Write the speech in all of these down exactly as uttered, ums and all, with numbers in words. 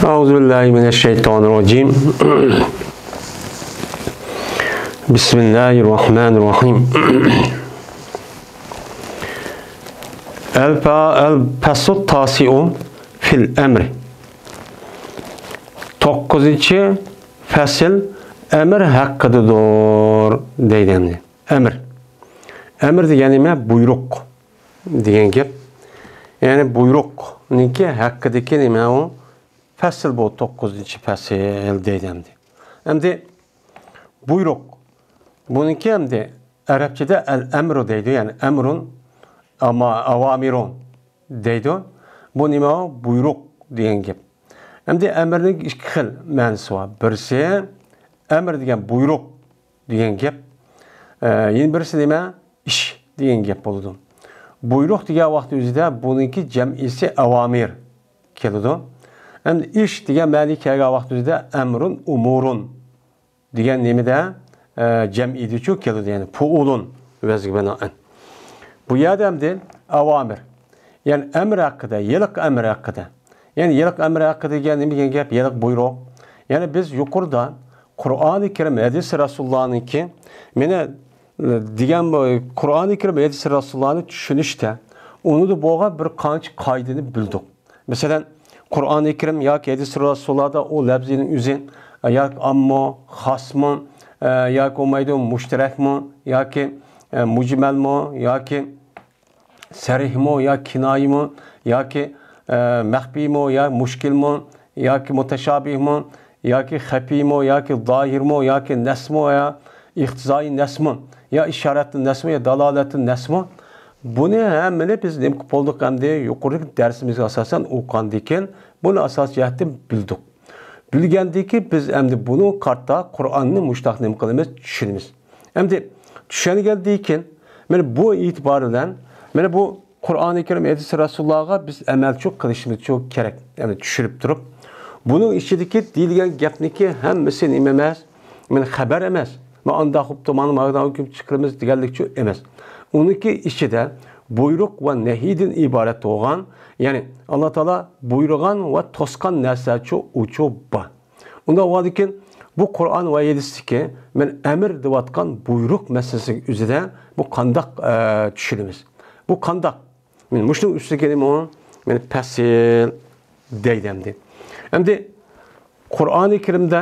أعوذ بالله من الشيطان الرجيم. بسم الله الرحمن الرحيم. الفا-، الفصل التاسع في الأمر. توققۇزىنچى پەسىل ئەمىر ھەققىدىدۇر دەيدۇ ئەمدى. ئەمىر. ئەمىر دېگەن نېمە؟ بۇيرۇق دېگەن گەپ. يەنى بۇيرۇقنىڭكى ھەققىدىكى نېمە ئۇ؟ پەسىل بۇ، توققۇزىنچى پەسىل دەيدۇ ئەمدى. ئەمدى بۇيرۇق. بۇنىڭكى ئەمدى ئەرەبچىدە ئەل ئەمرۇ دەيدۇ، يەنى ئەمرۇن، ئەمما ئاۋامىرۇن دەيدۇ. بۇ نېمە ئۇ؟ بۇيرۇق دېگەن گەپ. ئەمدى ئەمىرنىڭ ئىككى خىل مەنىسى بار. بىرسى ئەمىر دېگەن بۇيرۇق دېگەن گەپ. ئە، يەنە بىرسى نېمە؟ ئىش دېگەن گەپ بولىدۇ. بۇيرۇق دېگەن ۋاقىت ئۆزىدە بۇنىڭكى جەمئىسى ئاۋامىر كېلىدۇ. ئەمدى ئىش دېگەن مەنىگە كەلگەن ۋاقىت ئۆزىدە ئەمرۇن، ئۇمۇرۇن دېگەن نېمىدە، ئە، جەمئىيدىچۇ كېلىدۇ، يەنى پۇئۇلۇن ۋەزنىگە بىنائەن. بۇ يەردە ئەمدى ئاۋامىر، يەنى ئەمىر ھەققىدە، ھېلىقى ئەمىر ھەققىدە. يەنى ھېلىقى ئەمىر ھەققىدە دېگەن نېمە دېگەن گەپ؟ ھېلىقى بۇيرۇق. يەنى بىز يۇقىرىدا قۇرئانى كەرىم، ھەدىسى رەسۇلۇللانىڭكى، مېنى، ئە، دېگەن بۇ قۇرئانى كەرىم، ھەدىسى رەسۇلۇللانى چۈشىنىشتە ئۇنىڭدا بولغان بىر قانچە قائىدىنى بىلدۇق. مەسىلەن، قۇرئانى كەرىم ياكى ھەدىس رەسۇلۇللادا ئۇ لەپزىنىڭ ئۆزى، ئە، ياكى ئاممۇ، خاسمۇ، ئە، ياكى بولمايدۇ، مۇشتەرەكمۇ، ياكى، ئە، مۇجمەلمۇ، ياكى سەرىھمۇ، يا كىنايىمۇ، ياكى، ئە، مەخپىيمۇ، يا مۇشكىلمۇ، ياكى مۇتەشابىھمۇ، ياكى خەپىيمۇ، ياكى زاھىرمۇ، ياكى نەسمۇ، يا ئىقتىزائىي نەسمۇ، يا ئىشارەتتىن نەسمۇ، يا دالالەتتىن نەسمۇ. بۇنى ھەممىنى بىز نېمە قىلىپ بولدۇق ئەمدى؟ يۇقىرىدىكى دەرسىمىزگە ئاساسەن ئوقۇغاندىن كېيىن بۇنى ئاساسىي جەھەتتىن بىلدۇق. بىلگەندىن كېيىن بىز ئەمدى بۇنىڭغا قارىتا قۇرئاننى مۇشۇنداق نېمە قىلىمىز؟ چۈشىنىمىز. ئەمدى چۈشەنگەندىن كېيىن، مانا بۇ ئېتىبار بىلەن، مانا بۇ قۇرئانى كەرىم، ھەدىس رەسۇلۇللاغا بىز ئەمەلچۇ قىلىشىمىزچۇ كېرەك. يەنى چۈشۈرۈپ تۇرۇپ، بۇنىڭ ئىچىدىكى دېيىلگەن گەپنىكى ھەممىسى نېمە ئەمەس؟ مانا خەۋەر ئەمەس. مانا ئانداق بوپتۇ، مانا مانا ھۆكۈم چىقىرىمىز دېگەنلىكچۇ ئەمەس. ئۇنىڭكى ئىچىدە بۇيرۇق ۋە نەھىيدىن ئىبارەت بولغان، يەنى ئاللا تائالا بۇيرۇغان ۋە توسقان نەرسەچۇ ئۇچۇ بار. ئۇنداق بولغاندىكىن بۇ قۇرئان ۋە ھەدىستىكى مەن ئەمىر دەۋاتقان بۇيرۇق مەسىلىسىگە ئۆزىدە بۇ قانداق، ئە، چۈشىنىمىز؟ بۇ قانداق؟ مانا مۇشۇنىڭ ئۈستىگە نېمە ئۇ؟ مانا پەسىل دەيدۇ ئەمدى. ئەمدى قۇرئانى كەرىمدە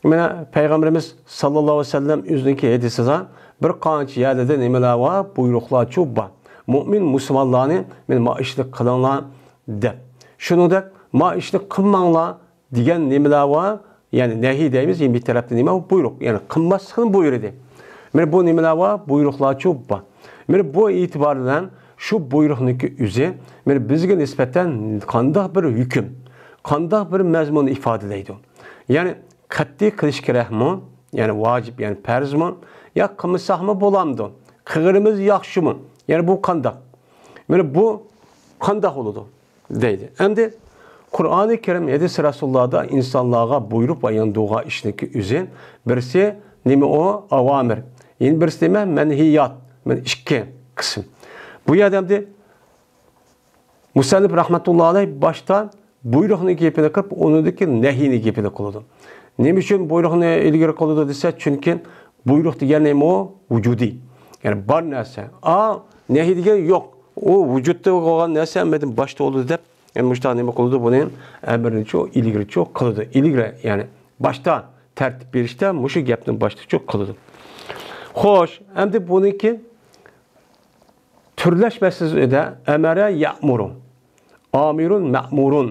مانا پەيغەمبىرىمىز ساللاللاھۇ ئەلەيھى ۋەسەللەم ئۆزىنىڭكى ھەدىسىدە بىر قانچە يەرلەردە نېمىلەر بار؟ بۇيرۇقلارچۇ بار. مۆمىن مۇسۇلمانلارنى مانا ما ئىشنى قىلىڭلار دەپ. شۇنىڭدەك ما ئىشنى قىلماڭلار دېگەن نېمىلەر بار؟ يەنى نەھىي دەيمىز، يەنە بىر تەرەپتىن نېمە؟ بۇيرۇق. يەنى قىلماسلىقنى بۇيرۇدى. مانا بۇ نېمىلەر بار؟ بۇيرۇقلارچۇ بار. مانا بۇ ئېتىبار بىلەن شۇ بۇيرۇقنىڭكى ئۆزى مانا بىزگە نىسبەتەن قانداق بىر ھۆكۈم، قانداق بىر مەزمۇننى ئىپادىلەيدۇ؟ يەنى قەتئىي قىلىش كېرەكمۇ؟ يەنى ۋاجىپ، يەنى پەرزمۇ؟ يا قىلمىساقمۇ بولامدۇ؟ قىلغىنىمىز ياخشىمۇ؟ يەنى بۇ قانداق؟ مانا بۇ قانداق بولىدۇ؟ دەيدۇ. ئەمدى قۇرئانى كەرىم، ھەدىس رەسۇلۇللادا ئىنسانلارغا بۇيرۇق ۋە يەنە دۇغا ئىشنىڭكى ئۆزى، بىرسى نېمە ئۇ؟ ئاۋامىر. يەنە بىرسى نېمە؟ مەنھىيات. مانا ئىككى قىسىم. بۇ يەردە ئەمدى مۇسەننىپ رەھمەتۇللا ئەلەيھ باشتا بۇيرۇقنى گېپىنى قىلىپ، ئۇنىڭدىكى نەھىينى گېپىنى قىلىدۇ. نېمە ئۈچۈن بۇيرۇقنى ئىلگىرى قىلىدۇ دېسە، چۈنكى بۇيرۇق دېگەن نېمە ئۇ؟ ۋۇجۇدىي. يەنى بار نەرسە. ئا، نەھىي دېگەن يوق. ئۇ ۋۇجۇدتا بولغان نەرسە ھەممىدىن باشتا بولىدۇ دەپ، يەنى مۇشۇنداق نېمە قىلىدۇ؟ بۇنى ئەمرىنىچۇ ئىلگىرىچۇ قىلىدۇ. ئىلگىرى، يەنى باشتا تەرتىپ بېرىشتە مۇشۇ گەپنى باشتىچۇ قىلىدۇ. خوش، ئەمدى بۇنىڭكى تۈرلەش مەسىلىسىدە ئەمەرە يەئمۇرۇ، ئامىرۇن مەئمۇرۇن.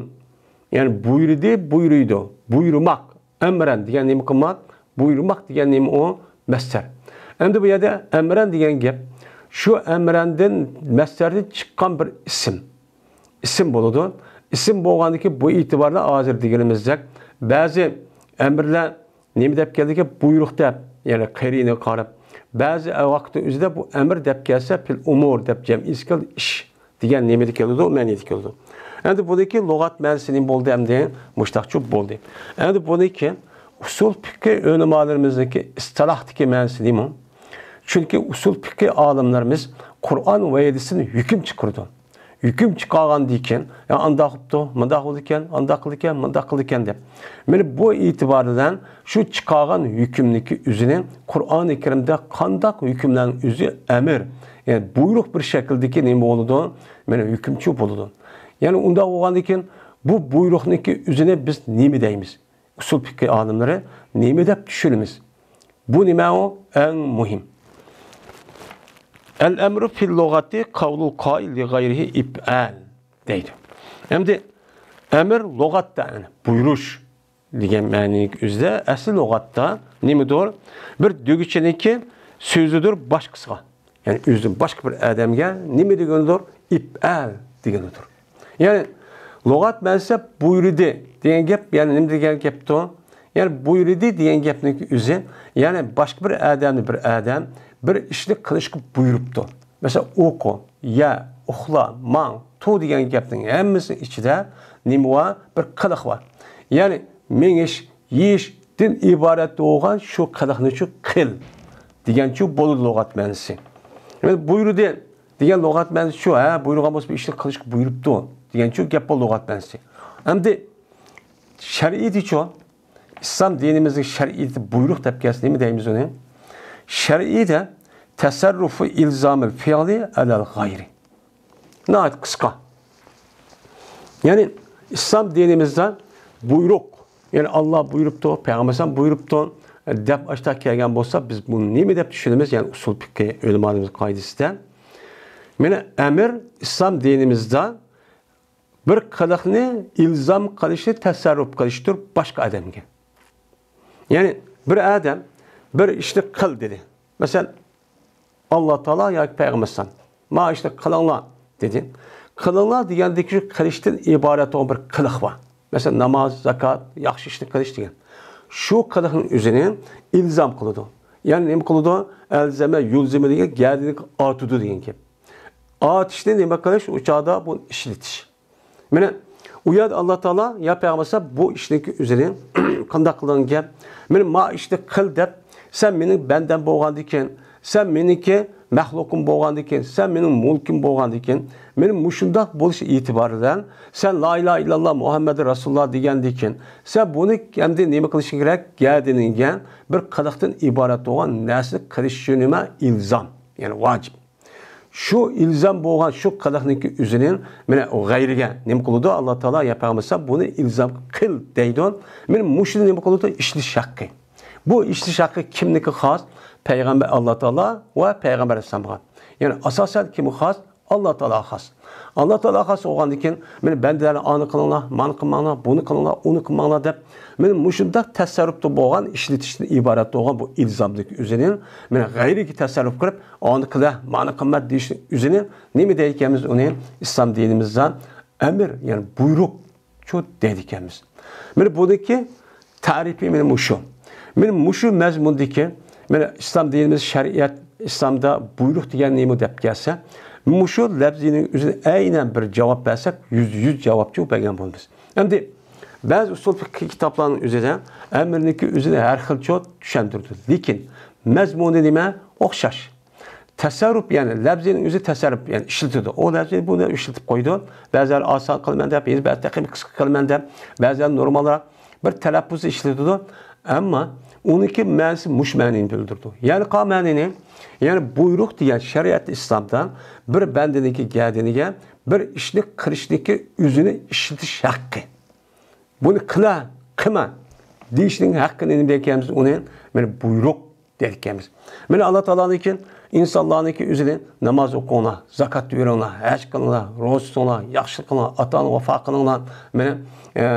يەنى بۇيرۇدى، بۇيرۇيدۇ. بۇيرۇماق. ئەمرەن دېگەن نېمە قىلماق؟ بۇيرۇماق دېگەن نېمە ئۇ؟ مەسدەر. ئەمدى بۇ يەردە ئەمرەن دېگەن گەپ شۇ ئەمرەندىن، مەسدەردىن چىققان بىر ئىسىم. ئىسىم بولىدۇ. ئىسىم بولغاندىكى بۇ ئېتىباردا ھازىر دېگىنىمىزدەك بەزى ئەمىرلەر نېمە دەپ كەلدىكى؟ بۇيرۇق دەپ، يەنى قېرىنىگە قاراپ. بەزى ۋاقىتنىڭ ئۆزىدە بۇ ئەمىر دەپ كەلسە، پىل ئۇمۇر دەپ جەمئىيسى كەلدى، ئىش دېگەن نېمىدە كېلىدۇ؟ مەنىدە كېلىدۇ. ئەمدى بۇنىڭكى لۇغەت مەنىسى نېمە بولدى ئەمدى؟ مۇشتاقچۇ بولدى. ئەمدى بۇنىڭكى ئۇسۇل پىقھى ئۆلىمالىرىمىزنىڭكى ئىستىلاھتىكى مەنىسى نېمە؟ چۈنكى ئۇسۇل پىقھى ئالىملىرىمىز قۇرئان ۋە ھەدىستىن ھۆكۈم چىقىرىدۇ. ھۆكۈم چىقارغاندىن كېيىن، يا ئانداق قىپتۇ، مۇنداق بولىدىكەن، ئانداق قىلىدىكەن، مۇنداق قىلىدىكەن دەپ. مانا بۇ ئېتىبار بىلەن شۇ چىقارغان ھۆكۈمنىكى ئۆزىنى قۇرئانى كەرىمدە قانداق ھۆكۈملەرنىڭ ئۆزى ئەمىر، يەنى بۇيرۇق بىر شەكىلدىكى نېمە بولىدۇ؟ مانا ھۆكۈمچى بولىدۇ. يەنى ئۇنداق بولغاندىن كېيىن بۇ بۇيرۇقنىكى ئۆزىنى بىز نېمە دەيمىز؟ ئۇسۇل پىقھى ئالىملىرى نېمە دەپ چۈشىنىمىز؟ بۇ نېمە ئۇ؟ ئەڭ مۇھىم. ئەل ئەمرۇ فىل لۇغەتى قەۋلۇل قائىل لى غەيرىھى ئىپئەل دەيدۇ. ئەمدى ئەمر لۇغەتتە، يەنى بۇيرۇش دېگەن مەنىنىڭ ئۆزىدە، ئەسلى لۇغەتتە نېمىدۇر؟ بىر دېگۈچىنىڭكى سۆزىدۇر باشقىسىغا. يەنى ئۆزىدىن باشقا بىر ئادەمگە نېمە دېگىنىدۇر؟ ئىپئەل دېگىنىدۇر. يەنى لۇغەت مەنىسى بۇيرۇدى دېگەن گەپ، يەنى نېمە دېگەن گەپتۇ؟ يەنى بۇيرۇدى دېگەن گەپنىڭ ئۆزى، يەنى باشقا بىر ئادەمنى بىر ئادەم بىر ئىشنى قىلىشقا بۇيرۇپتۇ. مەسىلەن، ئوقۇ، يە، ئۇخلا، ماڭ، تۇر دېگەن گەپنىڭ ھەممىسىنىڭ ئىچىدە نېمە بار؟ بىر قىلىق بار. يەنى مېڭىش، يېيىشتىن ئىبارەت بولغان شۇ قىلىقنى شۇ قىل دېگەنچۇ بولىدۇ لۇغەت مەنىسى. يەنى بۇيرۇدى دېگەن لۇغەت مەنىسى شۇ، ھە، بۇيرۇغان بولسا بىر ئىشنى قىلىشقا بۇيرۇپتۇ دېگەنچۇ گەپ بولىدۇ لۇغەت مەنىسى. ئەمدى شەرئىيىتىچۇ؟ ئىسلام دىنىمىزنىڭ شەرئىيىتى بۇيرۇق دەپ كەلسە نېمە دەيمىز ئۇنى؟ شەرئىيدە تەسەررۇفۇ ئىلزامىل فىئلى ئەلەل غەيرى. ناھايىتى قىسقا. يەنى ئىسلام دىنىمىزدا بۇيرۇق، يەنى ئاللا بۇيرۇپتۇ، پەيغەمبەر ئەلەيھىسسالام بۇيرۇپتۇ دەپ ئاشتا كەلگەن بولسا، بىز بۇنى نېمە دەپ چۈشىنىمىز؟ يەنى ئۇسۇل پىقھى ئۆلىمالىرىمىز قائىدىسىدە، مانا ئەمىر ئىسلام دىنىمىزدا بىر قىلىقنى ئىلزام قىلىشى، تەسەررۇپ قىلىشتۇر باشقا ئادەمگە. يەنى بىر ئادەم بىر ئىشنى قىل دېدى. مەسىلەن، ئاللا تائالا ياكى پەيغەمبەر ئەلەيھىسسالام، ما ئىشنى قىلىڭلار دېدى. قىلىڭلار دېگەندىكى شۇ قىلىشتىن ئىبارەت بولغان بىر قىلىق بار. مەسىلەن، ناماز، زاكات، ياخشى ئىشنى قىلىش دېگەن. شۇ قىلىقنىڭ ئۆزىنى ئىلزام قىلىدۇ. يەنى نېمە قىلىدۇ؟ ئەلزەمە، يۇلزىمە دېگەن گەدىنىگە ئارتىدۇ دېگەن گەپ. ئارتىشنى نېمە قىلىش؟ ئۇ چاغدا بۇ ئىشلىتىش. مانا ئۇ يەردە ئاللا تائالا يا پەيغەمبەر ئەلەيھىسسالام بۇ ئىشنىڭكى ئۆزىنى قانداق قىلغان گەپ؟ مانا ما ئىشنى قىل دەپ، سەن مېنىڭ بەندەم بولغاندىكىن، سەن مېنىڭكى مەخلۇقۇم بولغاندىكىن، سەن مېنىڭ مۇلكۇم بولغاندىكىن، مانا مۇشۇنداق بولۇش ئېتىبارى بىلەن سەن لا ئىلاھە ئىللاللا مۇھەممەدۇر رەسۇلۇللا دېگەندىكىن، سەن بۇنى ئەمدى نېمە قىلىشىڭ كېرەك؟ گەدىنىڭگە بىر قىلىقتىن ئىبارەت بولغان نەرسىنى قىلىش شۇ نېمە؟ ئىلزام، يەنى ۋاجىپ. شۇ ئىلزام بولغان شۇ قىلىقنىڭكى ئۆزىنى مانا غەيرىگە نېمە قىلىدۇ؟ ئاللا تائالا يا پەيغەمبەر بۇنى ئىلزام قىل دەيدۇ. مانا مۇشۇنى نېمە قىلىدۇ؟ ئىشلىتىش ھەققى. بۇ ئىشلىتىش ھەققى كىمنىڭكى خاس؟ پەيغەمبەر، ئاللا تائالا ۋە پەيغەمبەر ئەلەيھىسسالامغا. يەنى ئاساسەن كىمگە خاس؟ ئاللا تائالاغا خاس. ئاللا تائالاغا خاس بولغاندىن كېيىن، مانا بەندىلەرنى ئانى قىلىڭلار، مانى قىلماڭلار، بۇنى قىلىڭلار، ئۇنى قىلماڭلار دەپ، مانا مۇشۇنداق تەسەررۇپتا بولغان، ئىشلىتىشتىن ئىبارەت بولغان بۇ ئىلزامدىكى ئۆزىنى مانا غەيرىگە تەسەررۇپ قىلىپ، ئانى قىلە، مانى قىلما دېيىشنىڭ ئۆزىنى نېمە دەيدىكەنمىز ئۇنى؟ ئىسلام دىنىمىزدا ئەمىر، يەنى بۇيرۇق شۇ دەيدىكەنمىز. مانا بۇنىڭكى تەرىپى مانا مۇشۇ. مانا مۇشۇ مەزمۇندىكى، مانا ئىسلام دىنىمىز شەرىئەت، ئىسلامدا بۇيرۇق دېگەن نېمە دەپ كەلسە، مۇشۇ لەپزىنىڭ ئۆزىنى ئەينەن بىر جاۋاب بەرسەك، يۈزدە يۈز جاۋابچۇ بەرگەن بولىمىز. ئەمدى بەزى ئۇسۇل فىقھى كىتابلارنىڭ ئۆزىدە ئەمىرنىڭكى ئۆزىنى ھەر خىلچۇ چۈشەندۈرىدۇ. لېكىن مەزمۇنى نېمە؟ ئوخشاش. تەسەررۇپ، يەنى لەپزىنىڭ ئۆزى تەسەررۇپ، يەنى ئىشلىتىدۇ. ئۇ لەپزىنى بۇنى ئىشلىتىپ قويىدۇ. بەزىلەر ئاسان قىلىمەن دەپ، بەزىلەر تېخىمۇ قىسقا قىلىمەن دەپ، بەزىلەر نورمالراق بىر تەلەپپۇزدا ئىشلىتىدۇ. ئەمما ئۇنىڭكى مەنىسى مۇشۇ مەنىنى بىلدۈرىدۇ. يەنى قا مەنىنى، يەنى بۇيرۇق دېگەن شەرىئەتتە ئىسلامدا بىر بەندىنىڭكى گەدىنىگە بىر ئىشنى قىلىشنىڭكى ئۆزىنى ئىشلىتىش ھەققى. بۇنى قىلا، قىلما دېيىشنىڭ ھەققىنى نېمە دەيدىكەنمىز؟ ئۇنى مانا بۇيرۇق دەيدىكەنمىز. مانا ئاللا تائالانىڭكى ئىنسانلارنىڭكى ئۆزىنى ناماز ئوقۇڭلار، زاكات بېرىڭلار، ھەج قىلىڭلار، روزا تۇتۇڭلار، ياخشىلىق قىلىڭلار، ئاتا-ئانىغا ۋاپا قىلىڭلار، مانا، ئە،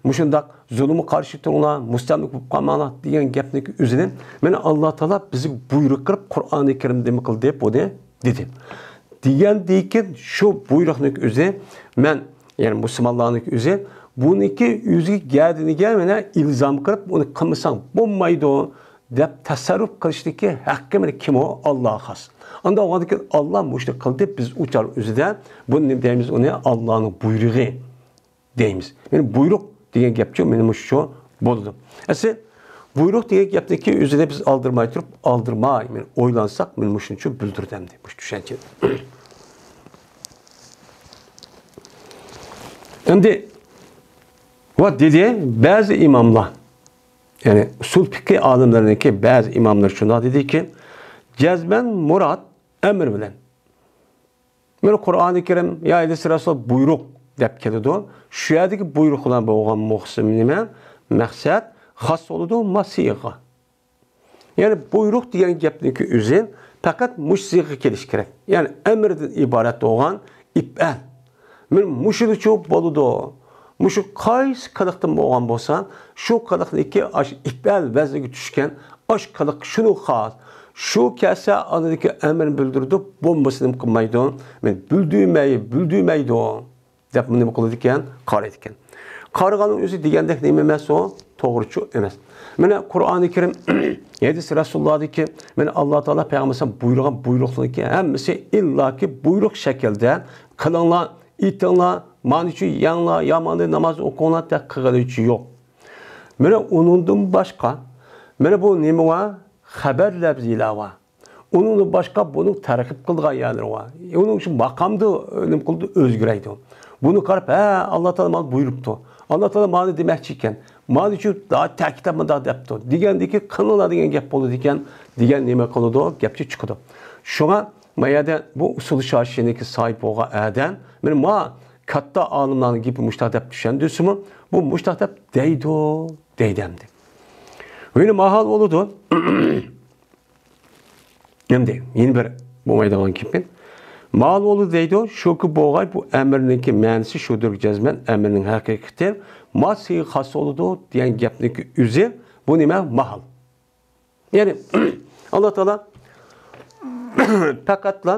مۇشۇنداق زۇلۇمغا قارشى تۇرۇڭلار، مۇستەملىكە بولۇپ قالماڭلار دېگەن گەپنىڭكى ئۆزىنى مانا ئاللا تائالا بىزگە بۇيرۇق قىلىپ قۇرئانى كەرىمدە نېمە قىلدى؟ بۇنى دېدى. دېگەندىن كېيىن شۇ بۇيرۇقنىڭ ئۆزى مەن، يەنى مۇسۇلمانلارنىڭ ئۆزى بۇنىڭكى ئۆزىگە گەدىنىگە مانا ئىلزام قىلىپ، ئۇنى قىلمىساڭ بولمايدۇ دەپ تەسەررۇپ قىلىشتىكى ھەققى مانا كىم ئۇ؟ ئاللاغا خاس. ئانداق بولغاندىن كېيىن ئاللا مۇشۇنى قىلدى، بىز ئۇ چاغ ئۆزىدە بۇنى نېمە دەيمىز؟ ئۇنى ئاللانىڭ بۇيرۇقى دەيمىز. مانا بۇيرۇق دېگەن گەپچۇ مانا مۇشۇ بولىدۇ. ئەسلى بۇيرۇق دېگەن گەپنىڭكى ئۆزىنى بىز ئالدىرماي تۇرۇپ، ئالدىرماي، مانا ئويلانساق، مانا مۇشۇنچە بىلدۈرىدۇ ئەمدى مۇشۇ چۈشەنچىنى. ئەمدى ۋە دېدى، بەزى ئىماملار، يەنى ئۇسۇل پىقھى ئالىملىرىنىڭكى بەزى ئىماملىرى شۇنداق دېدىكى، جەزمەن مۇراد ئەمر بىلەن. مانا قۇرئانى كەرىم يا ھەدىس رەسۇل بۇيرۇق دەپ كېلىدۇ. شۇ يەردىكى بۇيرۇق بىلەن بولغان مۇقسىم نېمە؟ مەقسەت خاس بولىدۇ، ما سىيغا. يەنى بۇيرۇق دېگەن گەپنىڭكى ئۆزى پەقەت مۇشۇ سىيغىگە كېلىشى كېرەك. يەنى ئەمىردىن ئىبارەت بولغان ئىپئەل. مانا مۇشۇنىچۇ بولىدۇ. مۇشۇ قايسى قىلىقتىن بولغان بولسا، شۇ قىلىقنىڭكى ئاش ئىپئەل ۋەزنىگە چۈشكەن ئاش قىلىق شۇنىڭ خاس. شۇ كەلسە ئاندىكى ئەمرنى بىلدۈرىدۇ، بولمىسا نېمە قىلمايدۇ؟ مانا بىلدۈرمەي، بىلدۈرمەيدۇ. دەپ نېمە قىلىدىكەن؟ قارايدىكەن. قارىغاننىڭ ئۆزى دېگەندەك نېمە ئەمەس ئۇ؟ توغرىچۇ ئەمەس. مانا قۇرئانى كەرىم، ھەدىس رەسۇلۇللاھدىكى، مانا ئاللا تائالا پەيغەمبەر بۇيرۇغان بۇيرۇقلىرىنىڭكى ھەممىسى ئىللاكى بۇيرۇق شەكىلدە، قىلىڭلار، ئېتىڭلار، مانىچۇ يەڭلار، ياماننى ناماز ئوقۇڭلار دەپ قىلغىنىچۇ يوق. مانا ئۇنىڭدىن باشقا، مانا بۇ نېمە بار؟ خەبەر لەپزىلەر بار. ئۇنىڭدىن باشقا بۇنىڭ تەرغىب قىلىدىغان يەرلىرى بار. ئۇنىڭ ئۈچۈن ماقامدا نېمە قىلىدۇ؟ ئۆزگىرەيدۇ. بۇنى قاراپ، ھە، ئاللا تائالا مانا بۇيرۇپتۇ. ئاللا تائالا مانا دېمەكچى ئىكەن. مانا شۇ تەكىتلەپ مۇنداق دەپتۇ. دېگەندىكى قىلىڭلار دېگەن گەپ بولىدىكەن. دېگەن نېمە قىلىدۇ؟ گەپچە چىقىدۇ. شۇڭا ما يەردە بۇ ئۇسۇل شاشىنىكى ساھىب بولغان ئادەم، مانا ما كاتتا ئالىملارنىڭ گېپى مۇشتاق دەپ چۈشەندۈرسىمۇ، بۇ مۇشتاق دەپ دەيدۇ، دەيدۇ ئەمدى. يەنە ماھال بولىدۇ. ئەمدى يەنە بىر بولمايدىغان گېپى. ماھال بولىدۇ دەيدۇ، شۇكى بولغاي بۇ ئەمىرنىڭكى مەنىسى شۇدۇر جەزمەن ئەمىرنىڭ ھەقىقىتى ما سىيغا خاس بولىدۇ دېگەن گەپنىڭكى ئۆزى بۇ نېمە؟ ماھال. يەنى ئاللا تائالا پەقەتلا،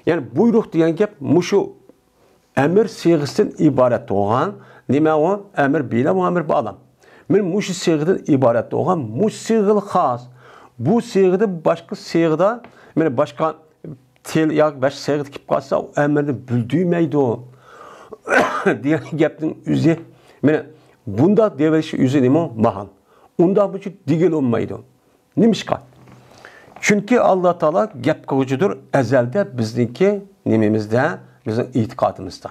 يەنى بۇيرۇق دېگەن گەپ مۇشۇ ئەمىر سىيغىسىدىن ئىبارەت بولغان، نېمە ئۇ؟ ئەمىر بىلە ۋە ئەمىر بالا. مانا مۇشۇ سىيغىدىن ئىبارەت بولغان، مۇشۇ سىيغىلا خاس. بۇ سىيغىدىن باشقا سىيغىدا، مانا باشقا تىل ياكى باشقا سىيغىدا كېلىپ قالسا، ئۇ ئەمىرنى بىلدۈرمەيدۇ دېگەن گەپنىڭ ئۆزى، مانا بۇنداق دېيىۋېلىش ئۆزى نېمە؟ ماھال. ئۇنداق بولسا دېگىلى بولمايدۇ. نېمىشقا؟ چۈنكى ئاللا تائالا گەپ قىلغۇچىدۇر ئەزەلدە بىزنىڭكى نېمىمىزدە، بىزنىڭ ئېتىقادىمىزدا.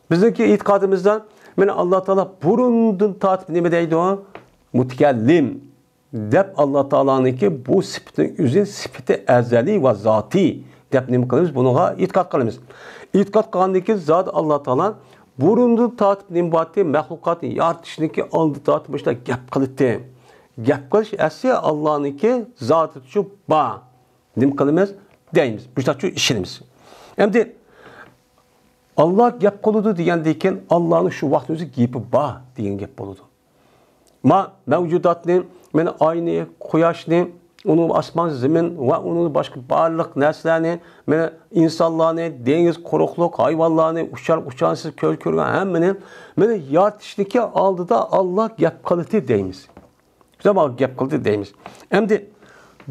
بىزنىڭكى ئېتىقادىمىزدا، مانا ئاللا تائالا بۇرۇندىن تارتىپ نېمە دەيدۇ؟ مۇتەكەللىم دەپ ئاللا تائالانىڭكى بۇ سۈپىتىنىڭ ئۆزى سۈپىتى ئەزەلىي ۋە زاتىي دەپ نېمە قىلىمىز؟ بۇنىڭغا ئېتىقاد قىلىمىز. ئېتىقاد قىلغاندىن كېيىن زادى ئاللا تائالا بۇرۇندىن تارتىپ نېمە بارتى؟ مەخلۇقاتنى يارىتىشنىڭكى ئالدى تارتىپ مۇشۇنداق گەپ قىلىتتى. گەپ قىلىش ئەسلى ئاللانىڭكى زاتىدىچۇ بار. نېمە قىلىمىز؟ دەيمىز. مۇشۇنداقچۇ ئىشىنىمىز. ئەمدى ئاللا گەپ قىلىدۇ دېگەندىن كېيىن ئاللانىڭ شۇ ۋاقىتنىڭ ئۆزى گېپى بار دېگەن گەپ بولىدۇ. ما مەۋجۇداتنى، مانا ئاينى، قۇياشنى، ئۇنىڭ ئاسمان، زېمىن ۋە ئۇنىڭ باشقا بارلىق نەرسىلەرنى، مانا ئىنسانلارنى، دېڭىز، قۇرۇقلۇق، ھايۋانلارنى، ئۇچار، ئۇچارسىز كۆز كۆرگەن ھەممىنى، مانا يارىتىشتىكى ئالدىدا ئاللا گەپ قىلدى دەيمىز. شۇنداق گەپ قىلدى دەيمىز. ئەمدى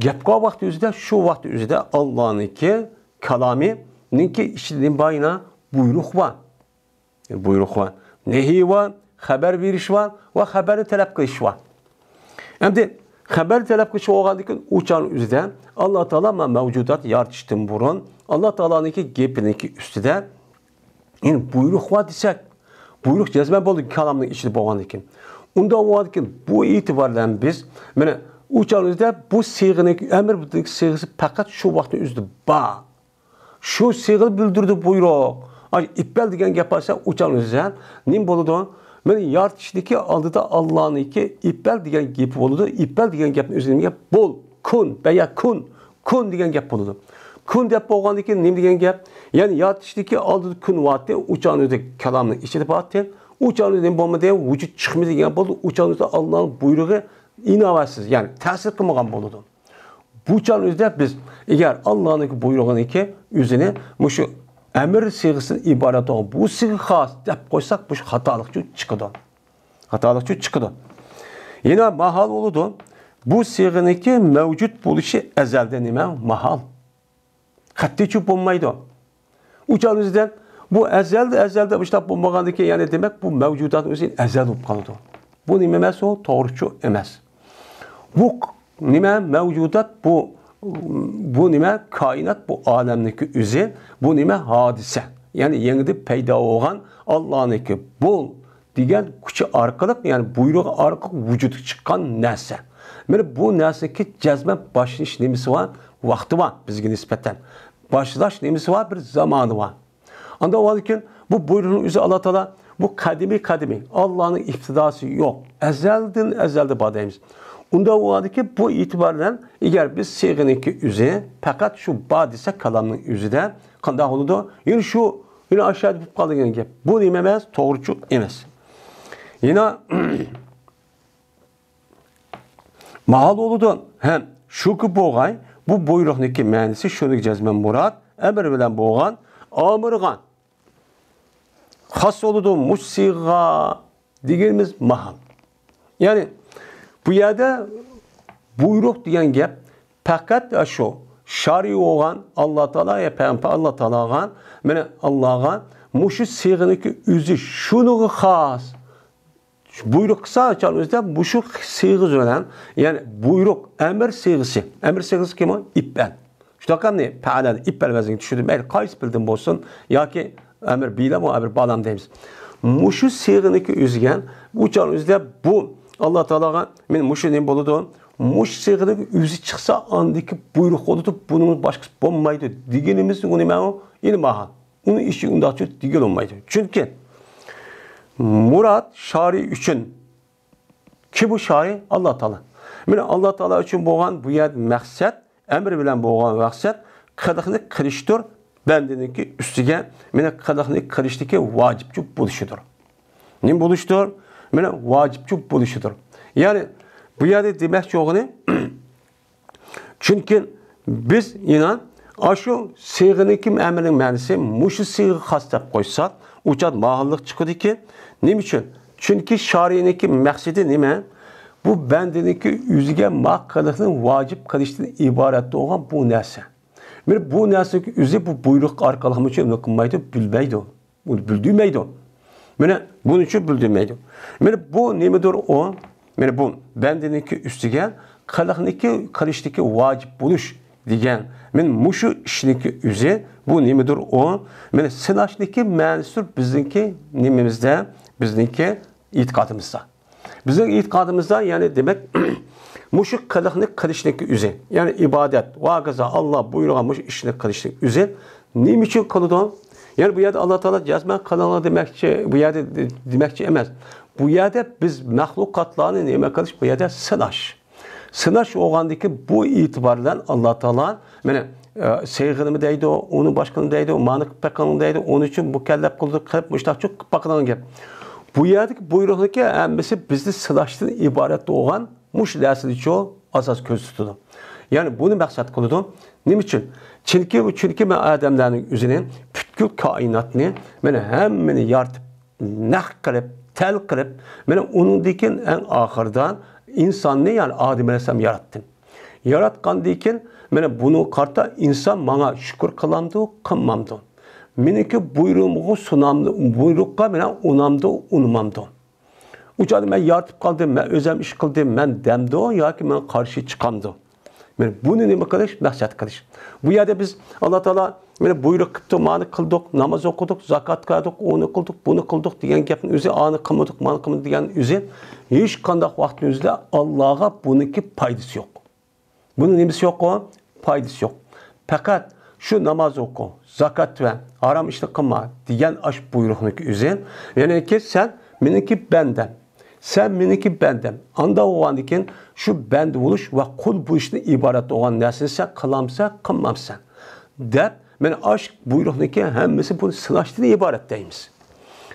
گەپ قىلغان ۋاقتى ئۆزىدە، شۇ ۋاقتى ئۆزىدە ئاللانىڭكى كالامىنىڭكى ئىچىدە نېمە بار يەنە؟ بۇيرۇق بار. بۇيرۇق بار، نەھى بار، خەۋەر بېرىش بار ۋە خەۋەرنى تەلەپ قىلىش بار. ئەمدى خەۋەر تەلەپ قىلىش بولغاندىن كېيىن ئۇ چاغنىڭ ئۆزىدە ئاللا تائالا ما مەۋجۇدات يارىتىشتىن بۇرۇن ئاللا تائالانىڭكى گېپىنىڭكى ئۈستىدە، يەنى بۇيرۇق بار دېسەك، بۇيرۇق جەزمەن بولدى كالامنىڭ ئىچىدە بولغاندىن كېيىن. ئۇنداق بولغاندىن كېيىن بۇ ئېتىبار بىلەن بىز، مانا ئۇ چاغنىڭ ئۆزىدە بۇ سىيغىنىڭكى ئەمىر سىيغىسى پەقەت شۇ ۋاقىتنىڭ ئۆزىدە بار. شۇ سىيغىنى بىلدۈرىدۇ بۇيرۇق. ئاي، ئىپئەل دېگەن گەپ بارسا، ئۇ چاغنىڭ ئۆزىدە نېمە بولىدۇ؟ مانا يارىتىشتىكى ئالدىدا ئاللانىڭكى ئىپئەل دېگەن گېپى بولىدۇ. ئىپئەل دېگەن گەپنىڭ ئۆزى نېمە گەپ؟ بول، كۇن، بەيە كۇن، كۇن دېگەن گەپ بولىدۇ. كۇن دەپ بولغاندىن كېيىن نېمە دېگەن گەپ؟ يەنى يارىتىشتىكى ئالدىدا كۇن بارتى، ئۇ چاغنىڭ ئۆزىدە كالامنىڭ ئىچىدە بارتى. ئۇ چاغنىڭ ئۆزىدە نېمە بولمىدى؟ ۋۇجۇد چىقمىدى دېگەن بولدى. ئۇ چاغنىڭ ئۆزىدە ئاللانىڭ بۇيرۇقى ئىناۋەتسىز، يەنى تەسىر قىلمىغان بولىدۇ. بۇ چاغنىڭ ئۆزىدە بىز ئەگەر ئاللانىڭكى بۇيرۇغىنىڭكى ئۆزىنى مۇشۇ ئەمىر سىيغىسىدىن ئىبارەت بولغان بۇ سىيغا خاس دەپ قويساق، بۇ خاتالىقچۇ چىقىدۇ. خاتالىقچۇ چىقىدۇ. يەنە ماھال بولىدۇ. بۇ سىيغىنىڭكى مەۋجۇت بولۇشى ئەزەلدە نېمە؟ ماھال. قەتئىيچۇ بولمايدۇ. ئۇ چاغنىڭ ئۆزىدە بۇ ئەزەلدە، ئەزەلدە مۇشۇنداق بولمىغاندىن كېيىن، يەنى دېمەك، بۇ مەۋجۇداتنىڭ ئۆزى ئەزەل بولۇپ قالىدۇ. بۇ نېمە ئەمەس ئۇ؟ توغرىچۇ ئەمەس. بۇ نېمە؟ مەۋجۇدات بۇ، بۇ نېمە؟ كائىنات، بۇ ئالەمنىڭكى ئۆزى، بۇ نېمە؟ ھادىسە. يەنى يېڭىدىن پەيدا بولغان ئاللانىڭكى بول دېگەن كۈچى ئارقىلىق، يەنى بۇيرۇقى ئارقىلىق ۋۇجۇدقا چىققان نەرسە. مانا بۇ نەرسىنىڭكى جەزمەن باشلىنىش نېمىسى بار؟ ۋاقتى بار بىزگە نىسبەتەن. باشلاش نېمىسى بار؟ بىر زامانى بار. ئاندىن ئۇنىڭدىن كېيىن بۇ بۇيرۇقنىڭ ئۆزى ئاللا تائالا بۇ قەدىمىي، قەدىمىي، ئاللانىڭ ئىپتىداسى يوق، ئەزەلدىن ئەزەلدە بار دەيمىز. ئۇنداق بولغاندىكىن بۇ ئېتىبار بىلەن ئەگەر بىز سىيغىنىڭكى ئۆزى پەقەت شۇ بار دېسەك كالامنىڭ ئۆزىدە قانداق بولىدۇ؟ يەنە شۇ، يەنە ئاشۇ يەردە بولۇپ قالدى دېگەن گەپ. بۇ نېمە ئەمەس؟ توغرىچۇ ئەمەس. يەنە ماھال بولىدۇ. ھەم شۇكى بولغاي، بۇ بۇيرۇقنىڭكى مەنىسى شۇنىڭ جەزمەن مۇراد، ئەمر بىلەن بولغان، ئامىرغان. خاس بولىدۇ مۇشۇ سىيغا دېگىنىمىز ماھال. يەنى بۇ يەردە بۇيرۇق دېگەن گەپ پەقەت شۇ شارى بولغان ئاللا تائالا يا پەيغەمبەر ئاللا تائالاغا، مانا ئاللاغا مۇشۇ سىيغىنىڭكى ئۆزى شۇنىڭغا خاس. شۇ بۇيرۇق قىلسا، ئاچان ئۆزىدە مۇشۇ سىيغىسى بىلەن، يەنى بۇيرۇق، ئەمر سىيغىسى. ئەمر سىيغىسى كىم ئۇ؟ ئىپئەل. شۇنداق ئەمدى پەئەلەن ئىپئەل ۋەزنىگە چۈشىدۇ. مەيلى قايسى پېئىلدىن بولسۇن، ياكى ئەمر بىلەن بۇ ئەمر بالام دەيمىز. مۇشۇ سىيغىنىڭكى ئۆزىگە، ئۇچان ئۆزىدە بۇ ئاللا تائالاغا مەن مۇشۇ نېمە بولىدۇ؟ مۇشۇ سىيغىنىڭكى ئۆزى چىقسا، ئاندىكى بۇيرۇق بولىدۇ، بۇنىڭ باشقىسى بولمايدۇ دېگىنىمىز ئۇ نېمە ئۇ؟ ئىلماھا. ئۇنىڭ ئىشى ئۇنداقچە دېگىلى بولمايدۇ. چۈنكى مۇراد شارى ئۈچۈن. كىم بۇ شارى؟ ئاللا تائالا. مانا ئاللا تائالا ئۈچۈن بولغان بۇ يەردە مەقسەت، ئەمر بىلەن بولغان مەقسەت قىلىقنى قىلىشتۇر، بەندىنىڭكى ئۈستىگە، مانا قىلىقنى قىلىشتىكى ۋاجىپچۇ بولۇشىدۇر. نېمە بولۇشتۇر؟ مانا ۋاجىپچۇ بولۇشىدۇر. يەنى بۇ يەردە دېمەكچى بولغىنى، چۈنكى بىز يەنە ئاشۇ سىيغىنىڭكى ئەمرىنىڭ مەنىسى مۇشۇ سىيغىغا خاس دەپ قويساق، ئۇچان ماھاللىق چىقىدىكى. نېمە ئۈچۈن؟ چۈنكى شارىنىڭكى مەقسىتى نېمە؟ بۇ بەندىنىڭكى ئۆزىگە ما قىلىقنى ۋاجىپ قىلىشتىن ئىبارەت بولغان بۇ نەرسە. مانا بۇ نەرسىنىڭكى ئۆزى بۇ بۇيرۇق ئارقىلىقمۇ نېمە قىلمايدۇ؟ بىلمەيدۇ. ئۇنى بىلدۈرمەيدۇ. مانا بۇنىڭ ئۈچۈن بىلدۈرمەيدۇ. مانا بۇ نېمىدۇر ئۇ؟ مانا بۇ بەندىنىڭكى ئۈستىگە قىلىقنىكى، قىلىشتىكى ۋاجىپ بولۇش دېگەن. مانا مۇشۇ ئىشنىڭكى ئۆزى بۇ نېمىدۇر ئۇ؟ مانا سىناشنىڭكى مەنىسىدۇر بىزنىڭكى نېمىمىزدە، بىزنىڭكى ئېتىقادىمىزدا. بىزنىڭ ئېتىقادىمىزدا، يەنى دېمەك، مۇشۇ قىلىقنى قىلىشنىڭكى ئۆزى، يەنى ئىبادەت، ۋە ھاكازا ئاللا بۇيرۇغان مۇشۇ ئىشنى قىلىشنىڭ ئۆزى نېمە ئۈچۈن قىلىدۇ؟ يەنى بۇ يەردە ئاللا تائالا جەزمەن قىلىڭلار دېمەكچى، بۇ يەردە دېمەكچى ئەمەس. بۇ يەردە بىز مەخلۇقاتلارنى نېمە قىلىش؟ بۇ يەردە سىناش. سىناش بولغاندىكىن بۇ ئېتىبار بىلەن ئاللا تائالا مانا، ئە، سىيغىنىمۇ دەيدۇ، ئۇنى باشقىنى دەيدۇ، مانى قىلىپ بېقىڭ دەيدۇ، ئۇنىڭ ئۈچۈن مۇكەللەپ قىلدى، قىلىپ مۇشۇنداقچۇ قىلىپ باقىدىغان گەپ. بۇ يەردىكى بۇيرۇقنىڭكى ھەممىسى بىزنى سىناشتىن ئىبارەت بولغان مۇشۇ نەرسىنىچۇ ئاساس كۆرسىتىدۇ. يەنى بۇنى مەقسەت قىلىدۇ. نېمە ئۈچۈن؟ چۈنكى، چۈنكى مەن ئادەملەرنىڭ ئۆزىنى، پۈتكۈل كائىناتنى، مانا ھەممىنى يارىتىپ، نەق قىلىپ، تەل قىلىپ، مانا ئۇنىڭدىن كېيىن ئەڭ ئاخىرىدا ئىنساننى، يەنى ئادەم ئەلەيھىسسالام ياراتتىم. ياراتقاندىن كېيىن، مانا بۇنىڭغا قارىتا ئىنسان ماڭا شۈكۈر قىلامدۇ، قىلمامدۇ؟ مېنىڭكى بۇيرۇقۇمغا سۇنامدۇ، بۇيرۇققا مانا ئۇنامدۇ، ئۇنىمامدۇ؟ ئۇ چاغدا مەن يارىتىپ قالدىم، مەن ئۆزۈم ئىش قىلدىم، مەن دەمدۇ ياكى مەن قارشى چىقامدۇ؟ مانا بۇنى نېمە قىلىش؟ مەقسەت قىلىش. بۇ يەردە بىز ئاللا تائالا مانا بۇيرۇق قىپتۇ، مانى قىلدۇق، ناماز ئوقۇدۇق، زاكات بەردۇق، ئۇنى قىلدۇق، بۇنى قىلدۇق دېگەن گەپنىڭ ئۆزى، ئانى قىلمىدۇق، مانى قىلمىدۇق دېگەن ئۆزى ھېچقانداق ۋاقىتنىڭ ئۆزىدە ئاللاغا بۇنىڭكى پايدىسى يوق. بۇنىڭ نېمىسى يوققۇ؟ پايدىسى يوق. پەقەت شۇ ناماز ئوقۇ، زاكات بەر، ھارام ئىشنى قىلما دېگەن ئاشۇ بۇيرۇقنىڭكى ئۆزى. يەنىكى سەن مېنىڭكى بەندەم. سەن مېنىڭكى بەندەم. ئانداق بولغاندىن كېيىن شۇ بەندە بولۇش ۋە قۇل بولۇشتىن ئىبارەت بولغان نەرسىنى سەن قىلامسەن، قىلمامسەن دەپ، مانا ئاشۇ بۇيرۇقنىڭكى ھەممىسى بۇ سىناشتىن ئىبارەت دەيمىز.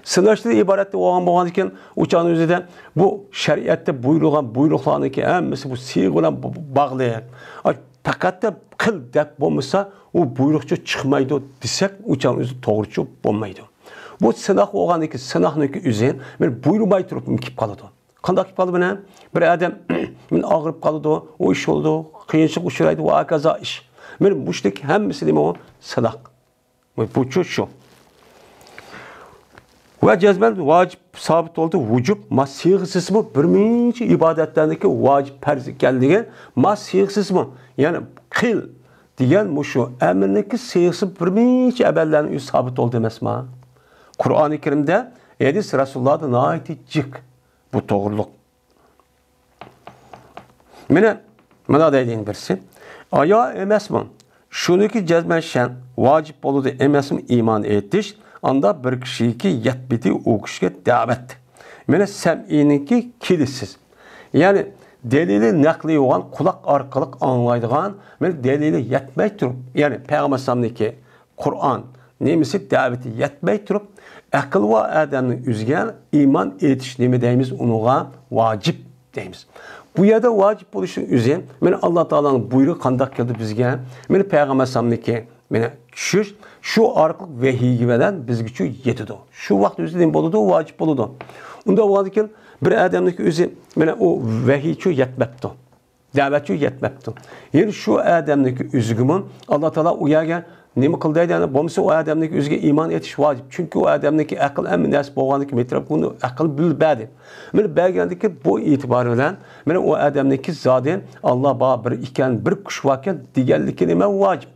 سىناشتىن ئىبارەت بولغان بولغاندىكىن، ئۇ چاغنىڭ ئۆزىدە بۇ شەرىئەتتە بۇيرۇلغان بۇيرۇقلارنىڭكى ھەممىسى بۇ سىيغا بىلەن ب-، ب-، باغلىق. ئاي، پەقەتلا قىل دەپ بولمىسا، ئۇ بۇيرۇقچۇ چىقمايدۇ دېسەك، ئۇ چاغنىڭ ئۆزى توغرىچۇ بولمايدۇ. بۇ سىناق بولغاندىكىن، سىناقنىڭكى ئۆزى مانا بۇيرۇماي تۇرۇپ كېلىپ قالىدۇ. قانداق كېلىپ قالىدۇ مانا؟ بىر ئادەم مانا ئاغرىپ قالىدۇ، ئۇ ئىش بولىدۇ، قىيىنچىلىققا ئۇچرايدۇ ۋە ھاكازا ئىش. مانا مۇشۇنىڭكى ھەممىسى نېمە ئۇ؟ سىناق. بۇچۇ شۇ. ۋە جەزمەن ۋاجىپ سابىت بولدى ۋۇجۇب ما سىيغىسىمۇ بىر مۇنچە ئىبادەتلەرنىڭكى ۋاجىپ پەرز ئىكەنلىكى ما سىيغىسىمۇ، يەنى قىل، دېگەن مۇشۇ ئەمىرنىڭكى سىيغىسى بىر نەچچە ئەمەللەرنىڭ ئۆزى سابىت بولدى ئەمەسما؟ قۇرئانى كەرىمدە، ھەدىس رەسۇلۇللاھدا ناھايىتى جىق بۇ توغرۇلۇق. مانا، مانا دەيدىغان بىرسى. ئايا ئەمەسمۇ؟ شۇنىڭكى جەزمەن شەن، ۋاجىپ بولىدۇ ئەمەسمۇ ئىمان ئېيتىش؟ ئاندا بىر كىشىگە يەتمىدى ئۇ كىشىگە دەۋەت. مانا سەمئىينىڭكى كېلىشسىز. يەنى دەلىلى نەقلى بولغان قۇلاق ئارقىلىق ئاڭلايدىغان، مانا دەلىلى يەتمەي تۇرۇپ، يەنى پەيغەمبەر ئەلەيھىسسالامنىڭكى قۇرئان نېمىسى دەۋىتى يەتمەي تۇرۇپ، ئەقىل بار ئادەمنىڭ ئۆزىگە ئىمان ئېيتىش نېمە دەيمىز ئۇنىڭغا؟ ۋاجىپ دەيمىز. بۇ يەردە ۋاجىپ بولۇشنىڭ ئۆزى، مانا ئاللا تائالانىڭ بۇيرۇقى قانداق كەلدى بىزگە؟ مانا پەيغەمبەر ئەلەيھىسسالامنىڭكى، مانا چۈشۈش، شۇ ئارقىلىق ۋەھىيگە بىلەن بىزگىچە يېتىدۇ. شۇ ۋاقىت ئۆزى نېمە بولىدۇ؟ ۋاجىپ بولىدۇ. ئۇنداق بولغاندىكىن بىر ئادەمنىڭكى ئۆزى، مانا ئۇ ۋەھىيچۇ يەتمەپتۇ. دەۋەتچۇ يەتمەپتۇ. يەنى شۇ ئادەمنىڭكى ئۆزىگىمۇ ئاللا تائالا ئۇ يەرگە نېمە قىل دەيدۇ؟ يەنى بولمىسا ئۇ ئادەمنىڭكى ئۆزىگە ئىمان ئېيتىش ۋاجىپ. چۈنكى ئۇ ئادەمنىڭكى ئەقىل ھەممە نەرسە بولغاندىكىن، مېتىراب ئەقىل بىلىپ بەردى. مانا بەرگەندىكىن بۇ ئېتىبار بىلەن مانا ئۇ ئادەمنىڭكى زادى ئاللا بار بىر ئىكەن، بىر كۈچ باركەن دېگەنلىكى نېمە؟ ۋاجىپ.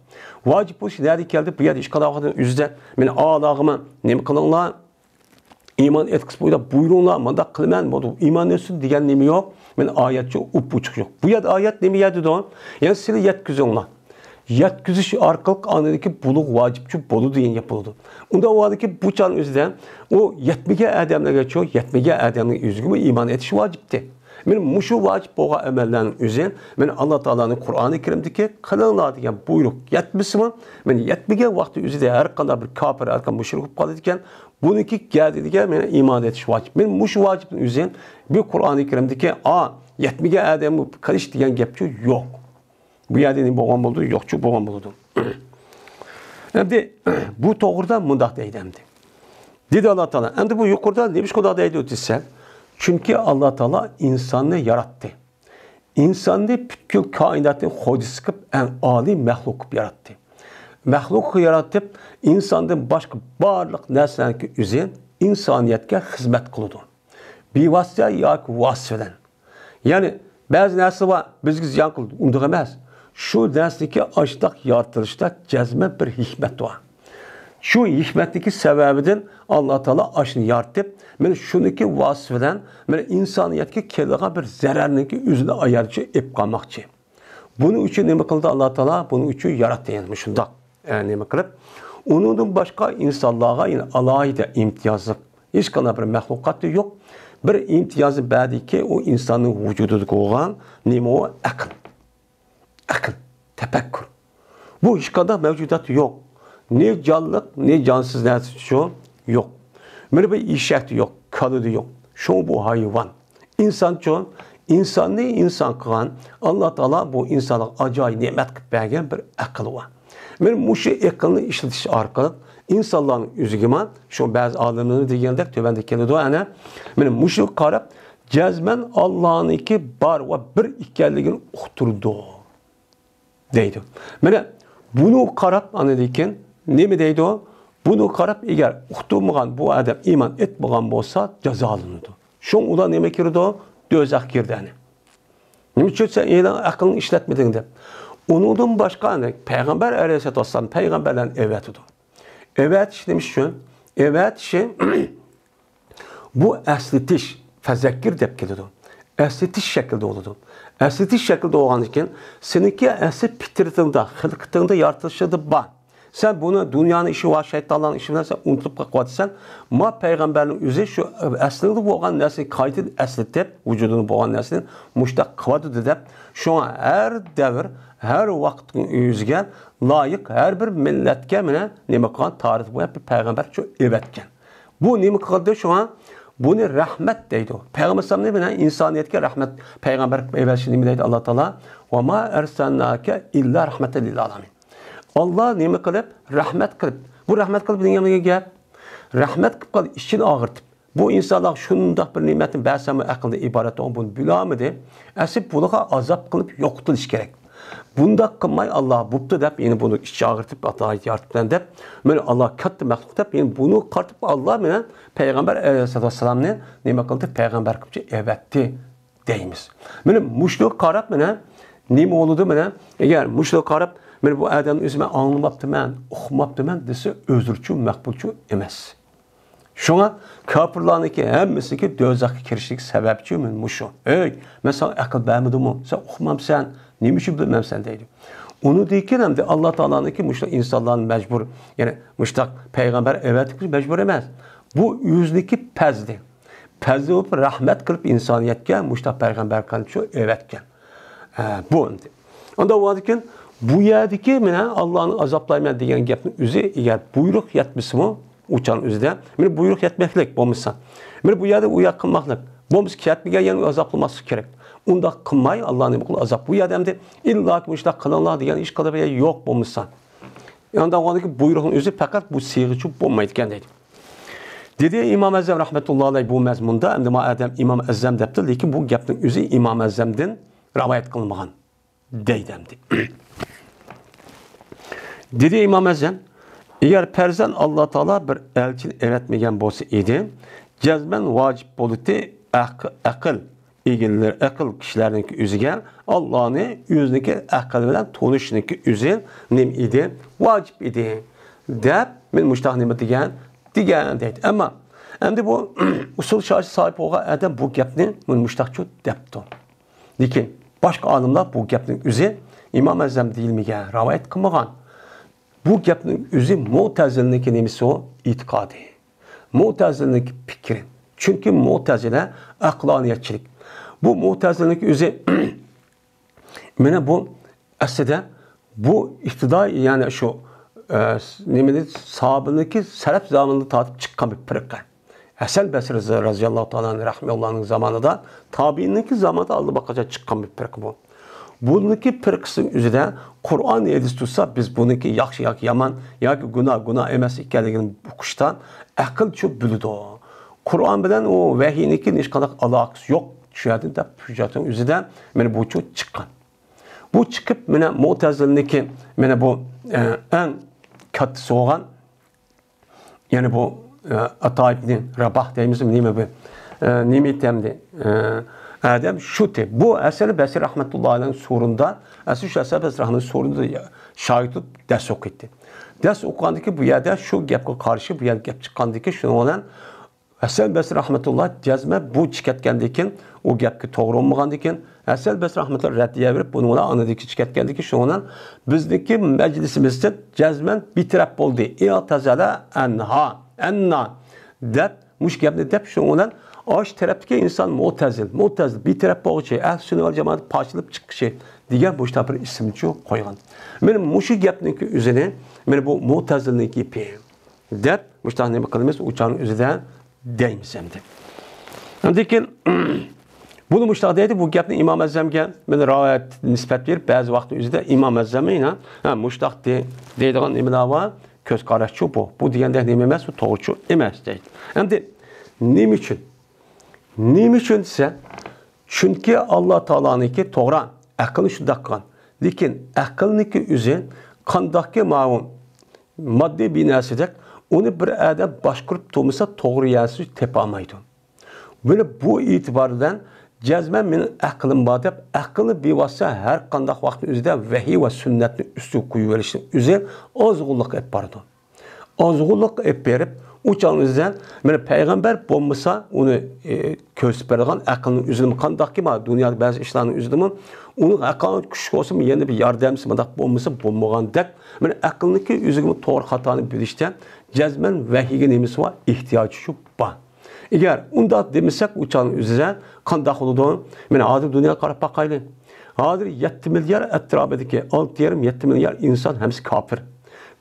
ۋاجىپ بولۇش نەدىن كەلدى؟ بۇ يەردە ئىشقىلىۋاتقان ئۆزىدە مانا ئاللاغىمۇ نېمە قىلىڭلار؟ ئىمان ئېيتقۇسى بويىدا بۇيرۇڭلار، مۇنداق قىلىمەن، بولدى، ئىمان ئېيتسۇن دېگەن نېمە يوق. مانا ئايەتچۇ ئوپئوچۇق يوق. بۇ يەردە ئايەت نېمە يەردىدۇ؟ يەنى سىلى يەتكۈزۈڭلار. يەتكۈزۈش ئارقىلىق ئاندىكى بۇلۇغ ۋاجىپچۇ بولىدۇ دېگەن گەپ بولىدۇ. ئۇنداق بولغاندىكىن بۇ چاغنىڭ ئۆزىدە ئۇ يەتمىگەن ئادەملەرگەچۇ، يەتمىگەن ئادەمنىڭ ئۆزىگىمۇ ئىمان ئېيتىش ۋاجىپتى. مانا مۇشۇ ۋاجىپ بولغان ئەمەللەرنىڭ ئۆزى، مانا ئاللا تائالانىڭ قۇرئانى كەرىمدىكى قىلىڭلار دېگەن بۇيرۇق يەتمىسىمۇ، مانا يەتمىگەن ۋاقتى ئۆزىدە ھەر قانداق بىر كاپىر، ھەر قانداق مۇشرىك بولۇپ قالىدىكەن. بۇنىڭكى گەدىنىگە مانا ئىمان ئېيتىش ۋاجىپ. مانا مۇشۇ ۋاجىپنىڭ ئۆزى بۇ قۇرئانى كەرىمدىكى، ئا، يەتمىگەن ئادەمگە قىلىش دېگەن گەپچۇ يوق. بۇ يەردە نېمە بولغان بولىدۇ؟ يوقچۇ بولغان بولىدۇ. ئەمدى بۇ توغرىدا مۇنداق دەيدۇ ئەمدى. دېدى ئاللا تائالا. ئەمدى بۇ يۇقىرىدا نېمىشقا ئۇنداق دەيدۇ دېسە، چۈنكى ئاللا تائالا ئىنساننى ياراتتى. ئىنساننى پۈتكۈل كائىناتنى خوجىسى قىلىپ، ئەڭ ئالىي مەخلۇق قىلىپ ياراتتى. مەخلۇق قىلىپ يارىتىپ، ئىنساندىن باشقا بارلىق نەرسىلەرنىڭكى ئۆزى ئىنسانىيەتكە خىزمەت قىلىدۇ. بىۋاسىتە ياكى ۋاسىتە بىلەن. يەنى بەزى نەرسە بار، بىزگە زىيان قىلىدۇ، ئۇنداق ئەمەس. شۇ نەرسىنىڭكى ئاشۇنداق يارىتىلىشىدا جەزمەن بىر ھېكمەت بار. شۇ ھېكمەتنىڭكى سەۋەبىدىن ئاللا تائالا ئاشۇنى يارىتىپ، مانا شۇنىڭكى ۋاسىتە بىلەن مانا ئىنسانىيەتكە كېلىدىغان بىر زەرەرنىڭكى ئۆزىنى ئايرىچە ئېلىپ قالماقچى. بۇنىڭ ئۈچۈن نېمە قىلدى ئاللا تائالا؟ بۇنىڭ ئۈچۈن ياراتتى، يەنى مۇشۇنداق، ئە، نېمە قىلىپ. ئۇنىڭدىن باشقا ئىنسانلارغا يەنە ئالاھىدە ئىمتىيازلىق ھېچقانداق بىر مەخلۇقاتتا يوق. بىر ئىمتىيازنى بەردىكى، ئۇ ئىنساننىڭ ۋۇجۇدىدا بولغان نېمە ئۇ؟ ئەقىل. ئەقىل، تەپەككۇر. بۇ ھېچقانداق مەۋجۇداتتا يوق. نى جانلىق، نى جانسىز نەرسە شۇ يوق. مانا بىر ئېشەكتە يوق، كالىدا يوق. شۇڭا بۇ ھايۋان. ئىنسانچۇ، ئىنساننى ئىنسان قىلغان ئاللا تائالا بۇ ئىنسانلارغا ئاجايىپ نېمەت قىلىپ بەرگەن بىر ئەقىل بار. مانا مۇشۇ ئەقىلنى ئىشلىتىش ئارقىلىق ئىنسانلارنىڭ ئۆزىگىمۇ، شۇ بەزى ئالىملىرىمىز دېگەندەك تۆۋەندە كېلىدۇ، ئەنە، مانا مۇشۇغا قاراپ جەزمەن ئاللانىڭكى بار ۋە بىر ئىكەنلىكىنى ئۇقتۇرىدۇ. دەيدۇ. مانا بۇنى قاراپ ئاندىن كېيىن نېمە دەيدۇ؟ بۇنى قاراپ ئەگەر ئۇقتۇرمىغان بۇ ئادەم ئىمان ئېيتمىغان بولسا جازالىنىدۇ. شۇڭا ئۇلار نېمە كىرىدۇ؟ دوزاخقا كىردى ئەنە. نېمە ئۈچۈن سەن ئېلىڭ ئەقلىڭنى ئىشلەتمىدىڭ دەپ. ئۇنىڭدىن باشقا ئەنە پەيغەمبەر ئەلەيھىسسالاتۇ ۋەسسالام پەيغەمبەرلەرنى ئەۋەتىدۇ. ئەۋەتىش نېمە ئۈچۈن؟ ئەۋەتىشى بۇ ئەسلىتىش، فەزەككىر دەپ كېلىدۇ. ئەسلىتىش شەكلىدە بولىدۇ. ئەسلىتىش شەكلىدە بولغاندىن كېيىن، سېنىڭكى ئەسلى پىترىتىڭدا، خىلقىتىڭدا، يارىتىلىشىڭدا بار. سەن بۇنى دۇنيانىڭ ئىشى ۋە شەيتانلارنىڭ ئىشى بىلەن سەن ئۇنتۇلۇپ قېلىۋاتىسەن. ما پەيغەمبەرنىڭ ئۆزى شۇ ئەسلىڭدە بولغان نەرسىنى قايتىدىن ئەسلىتىپ، ۋۇجۇدىڭدا بولغان نەرسىنى مۇشۇنداق قىلىۋاتىدۇ دەپ، شۇڭا ھەر دەۋر، ھەر ۋاقىتنىڭ ئۆزىگە لايىق ھەر بىر مىللەتكە مانا نېمە قىلغان تارىخ بويىچە پەيغەمبەر شۇ ئەۋەتكەن. بۇ نېمە قىلدى شۇڭا؟ بۇنى رەھمەت دەيدۇ. پەيغەمبەر ئەلەيھىسسالامنى مانا ئىنسانىيەتكە رەھمەت، پەيغەمبەر قىلىپ ئەۋەتىشى نېمە دەيدۇ ئاللا تائالا؟ «ۋە ما ئەرسەلناكە ئىللا رەھمەتەن لىل ئالەمىن.» ئاللا نېمە قىلىپ؟ رەھمەت قىلىپ. بۇ رەھمەت قىلىپ دېگەن گەپ. رەھمەت قىلىپ قالدى، ئىچىنى ئاغرىتىپ. بۇ ئىنسانلارغا شۇنداق بىر نېمەتنى بەرسەممۇ ئەقىلدىن ئىبارەت بولغان بۇنى بىلەلمىدى. ئەسلى بۇلارغا ئازاب قىلىپ يوقىتىلىشى كېرەك. بۇنداق قىلماي ئاللا بوپتۇ دەپ، يەنە بۇنى ئىچى ئاغرىتىپ، ئاتايىت يارىتىپ بىلەن دەپ، مانا ئاللا كاتتا مەخلۇق دەپ، يەنە بۇنى قارىتىپ ئاللا مانا پەيغەمبەر ئەلەيھىسسالاتۇ ۋەسسالامنى نېمە قىلدى؟ پەيغەمبەر قىلىپ ئەۋەتتى دەيمىز. مانا مۇشۇنى قاراپ مانا نېمە بولىدۇ؟ مانا ئەگەر مۇشۇنى قاراپ مانا بۇ ئادەمنى ئۆزى مەن ئاڭلىماپتىمەن، ئۇقماپتىمەن دېسە، ئۆزرىچۇ، مەقبۇلچۇ ئەمەس. شۇڭا كاپىرلارنىڭكى ھەممىسىنىڭكى دوزاخقا كىرىشلىك سەۋەبچۇ مانا مۇشۇ. «ئەي، مەن ساڭا ئەقىل بەرمىدىممۇ؟ سەن ئۇقمامسەن؟ نېمە ئۈچۈن بىلمەمسەن؟» دەيدۇ. ئۇنىڭدىن كېيىن ئەمدى ئاللا تائالانىڭكى مۇشۇ ئىنسانلارنى مەجبۇر، يەنى مۇشۇنداق پەيغەمبەر ئەۋەتكۈچى مەجبۇر ئەمەس. بۇ ئۆزىنىڭكى پەزلى. پەزلى بولۇپ رەھمەت قىلىپ ئىنسانىيەتكە مۇشۇنداق پەيغەمبەر قىلىپ شۇ ئەۋەتكەن. ھە، بۇ ئەمدى. ئانداق بولغاندىكىن بۇ يەردىكى مانا ئاللانى ئازابلايمەن دېگەن گەپنىڭ ئۆزى، ئەگەر بۇيرۇق يەتمىسىمۇ، ئۇ چاغنىڭ ئۆزىدە مانا بۇيرۇق يەتمەكلىك بولمىسا، مانا بۇ يەردە ئۇ يەر قىلماقلىق، بولمىسا كەتمىگەن يەرنى ئازابلىماسلىق كېرەك. ئۇنداق قىلماي، ئاللا نېمە قىلىدۇ؟ ئازاب. بۇ يەردە ئەمدى ئىللاكى مۇشۇنداق قىلىڭلار دېگەن ھېچقانداق بىر يەر يوق بولمىسا. ئانداق بولغاندىكىن بۇيرۇقنىڭ ئۆزى پەقەت بۇ سىيغىچە بولمايدىكەن دەيدۇ. دېدى ئىمام ئەزەم رەھمەتۇللا ئەلەي بۇ مەزمۇندا، ئەمدى ما ئادەم ئىمام ئەزەم دەپتۇ، لېكىن بۇ گەپنىڭ ئۆزى ئىمام ئەزەمدىن رىۋايەت قىلىنمىغان دەيدۇ ئەمدى. دېدى ئىمام ئەزەم، ئەگەر پەرزەن ئاللا تائالا بىر ئەلچىنى ئەۋەتمىگەن بولسا ئىدى، جەزمەن ۋاجىپ بولىتتى ئەق-، ئەقىل ئىگىلىرى، ئەقىل كىشىلەرنىڭكى ئۆزىگە ئاللانى ئۆزىنىڭكى ئەقىل بىلەن تونۇشنىڭكى ئۆزى نېمە ئىدى؟ ۋاجىپ ئىدى، دەپ مانا مۇشۇنداق نېمە دېگەن؟ دېگەن دەيدۇ. ئەمما ئەمدى بۇ ئۇسۇل شارھى ساھىب بولغان ئادەم بۇ گەپنى مانا مۇشۇنداقچۇ دەپتۇ. لېكىن باشقا ئالىملار بۇ گەپنىڭ ئۆزى ئىمام ئەزەم دېيىلمىگەن، رىۋايەت قىلمىغان. بۇ گەپنىڭ ئۆزى مۇتەزىلىنىڭكى نېمىسى ئۇ؟ ئېتىقادى. مۇتەزىلىنىڭكى پىكرى. چۈنكى مۇتەزىلە ئەقلانىيەتچىلىك. بۇ مۇتەزىلىنىڭكى ئۆزى مانا بۇ ئەسلىدە بۇ ئىپتىدائىي، يەنى شۇ، ئە، نېمىنى، ساھابىنىڭكى سەلەپ زامىنىدا تارتىپ چىققان بىر پىرقە. ھەسەن بەسرى رەزىياللاھۇ تائالا ئەنھۇ رەھمەھۇللاھنىڭ زامانىدا، تابىئىننىڭكى زامانىدا ئاللىباقاچان چىققان بىر پىرقە بۇ. بۇنىڭكى پىرقىسىنىڭ ئۆزىدە قۇرئان ھەدىس تۇتسا، بىز بۇنىڭكى ياخشى ياكى يامان ياكى گۇناھ، گۇناھ ئەمەس ئىكەنلىكىنى ئۇقۇشتا ئەقىلچۇ بىلىدۇ. قۇرئان بىلەن ئۇ ۋەھىينىڭكى ھېچقانداق ئالاقىسى يوق، شۇ يەردىن دەپ ھۆججەتنىڭ ئۆزىدە مانا بۇچۇ چىققان. بۇ چىقىپ، مانا مۇتەزىلىنىڭكى، مانا بۇ، ئە، ئەڭ كاتتىسى بولغان، يەنى بۇ، ئە، ئاتا ئىبنى راباھ دەيمىزمۇ، نېمە بۇ؟ ئە، نېمە ئىتەمدى؟ ئە، ئادەم شۇتى. بۇ ھەسەن بەسرى رەھمەتۇللاھىنىڭ سورۇندا، ئەسلى شۇ ھەسەن بەسرى رەھمەتۇللاھنىڭ سورۇندا شاگىرت بولۇپ دەرس ئوقۇيتتى. دەرس ئوقۇغاندىكى بۇ يەردە شۇ گەپكە قارشى، بۇ يەردە گەپ چىققاندىكى شۇنىڭ بىلەن ھەسەن بەسرى رەھمەتۇللا جەزمەن بۇ چىقىۋەتكەندىن كېيىن، ئۇ گەپكە توغرا بولمىغاندىن كېيىن، ھەسەن بەسرى رەھمەتۇللا رەددىيە بېرىپ، بۇنىڭ بىلەن ئاندىن كېيىن چىقىۋەتكەندىن كېيىن، شۇنىڭ بىلەن بىزنىڭكى مەجلىسىمىزدىن جەزمەن بىتەرەپ بولدى. ئىئتەزەلە ئەنھا، ئەننا دەپ، مۇشۇ گەپنى دەپ، شۇنىڭ بىلەن ئاشۇ تەرەپتىكى ئىنسان مۇتەزىل، مۇتەزىل بىتەرەپ بولغۇچى، ئەھلى سۈننە ۋەل جامائەت پارچىلىنىپ چىققۇچى دېگەن مۇشۇنداق بىر ئىسىمچۇ قويغان. مانا مۇشۇ گەپنىڭكى ئۆزىنى، مانا بۇ مۇتەزىلنىڭ گېپى دەپ، مۇشۇنداق نېمە قىلىمىز، ئۇچارنىڭ ئۆزىدە دەيمىز ئەمدى. ئاندىن كېيىن، بۇنى مۇشۇنداق دەيدۇ، بۇ گەپنى ئىمام ئەزەمگە مانا رىۋايەت نىسبەت بېرىپ، بەزى ۋاقىتتا ئۆزىدە ئىمام ئەزەم يەنە، ھە، مۇشۇنداق دە-، دەيدىغان نېمىلەر بار، كۆز قاراشچۇ بۇ. بۇ دېگەندەك نېمە ئەمەس، بۇ توغرىچۇ ئەمەس دەيدۇ. ئەمدى نېمە ئۈچۈن؟ نېمە ئۈچۈن دېسە، چۈنكى ئاللا تائالانىڭكى توغرا، ئەقىلنى شۇنداق قىلغان. لېكىن ئەقىلنىڭكى ئۆزى قانداقكى ماۋۇ ماددىي بىناسىدەك، ئۇنى بىر ئادەم باشقۇرۇپ تۇرمىسا، توغرا يەسى تېپالمايدۇ. مانا بۇ ئېتىبار بىلەن جەزمەن مېنىڭ ئەقلىم بار دەپ، ئەقلىنى بىۋاسىتە ھەر قانداق ۋاقىتنىڭ ئۆزىدە ۋەھىي ۋە سۈننەتنى ئۈستىگە قويۇۋېلىشنىڭ ئۆزى ئازغۇنلۇققا ئېلىپ بارىدۇ. ئازغۇنلۇققا ئېلىپ بېرىپ، ئۇ چاغنىڭ ئۆزىدە مانا پەيغەمبەر بولمىسا، ئۇنى، ئى، كۆرسىتىپ بېرىدىغان ئەقىلنىڭ ئۆزىنىمۇ قانداقكى، مانا دۇنيادا بەزى ئىشلارنىڭ ئۆزىدىمۇ ئۇنىڭ ھەققانىي كۈچ بولسىمۇ، يەنە بىر ياردەمچىسى مۇنداق بولمىسا بولمىغاندەك، مانا ئەقىلنىڭكى ئۆزىگىمۇ توغرا خاتانى بىلىشتە جەزمەن ۋەھىيگە نېمىسى بار؟ ئېھتىياجى شۇ بار. ئەگەر ئۇنداق دېمىسەك، ئۇ چاغنىڭ ئۆزىدە قانداق بولىدۇ؟ مانا ھازىر دۇنياغا قاراپ باقايلى. ھازىر يەتتە مىليار ئەتراپىدىكى، ئالتە يېرىم، يەتتە مىليار ئىنسان ھەممىسى كاپىر.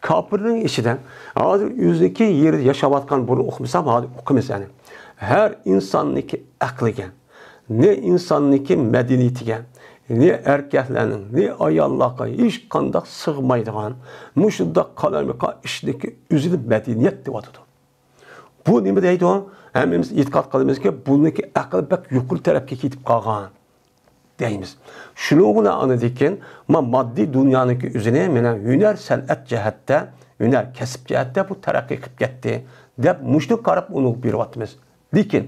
كاپىرنىڭ ئىچىدە ھازىر ئۆزىنىڭكى يېرىدە ياشاۋاتقان، بۇرۇن ئوقۇمىسام، ھازىر ئوقۇيمىز يەنى. ھەر ئىنساننىڭكى ئەقلىگە، نە ئىنساننىڭكى مەدەنىيىتىگە، نە ئەركەكلەرنىڭ، نە ئاياللارغا ھېچقانداق سىغمايدىغان مۇشۇنداق قالايمىقان ئىشنىڭكى ئۆزىنى مەدەنىيەت دەۋاتىدۇ. بۇ نېمە دەيدۇ؟ ھەممىمىز ئېتىقاد قىلىمىزكى، بۇنىڭكى ئەقلى بەك يۇقىرى تەرەپكە كېتىپ قالغان دەيمىز. شۇنىڭ بىلەن ئاندىن كېيىن، ما-، ماددىي دۇنيانىڭكى ئۆزىنى مانا ھۈنەر، سەنئەت جەھەتتە، ھۈنەر، كەسىپ جەھەتتە بۇ تەرەققىي قىلىپ كەتتى دەپ، مۇشۇنى قاراپ ئۇنىڭغا بېرىۋاتىمىز. لېكىن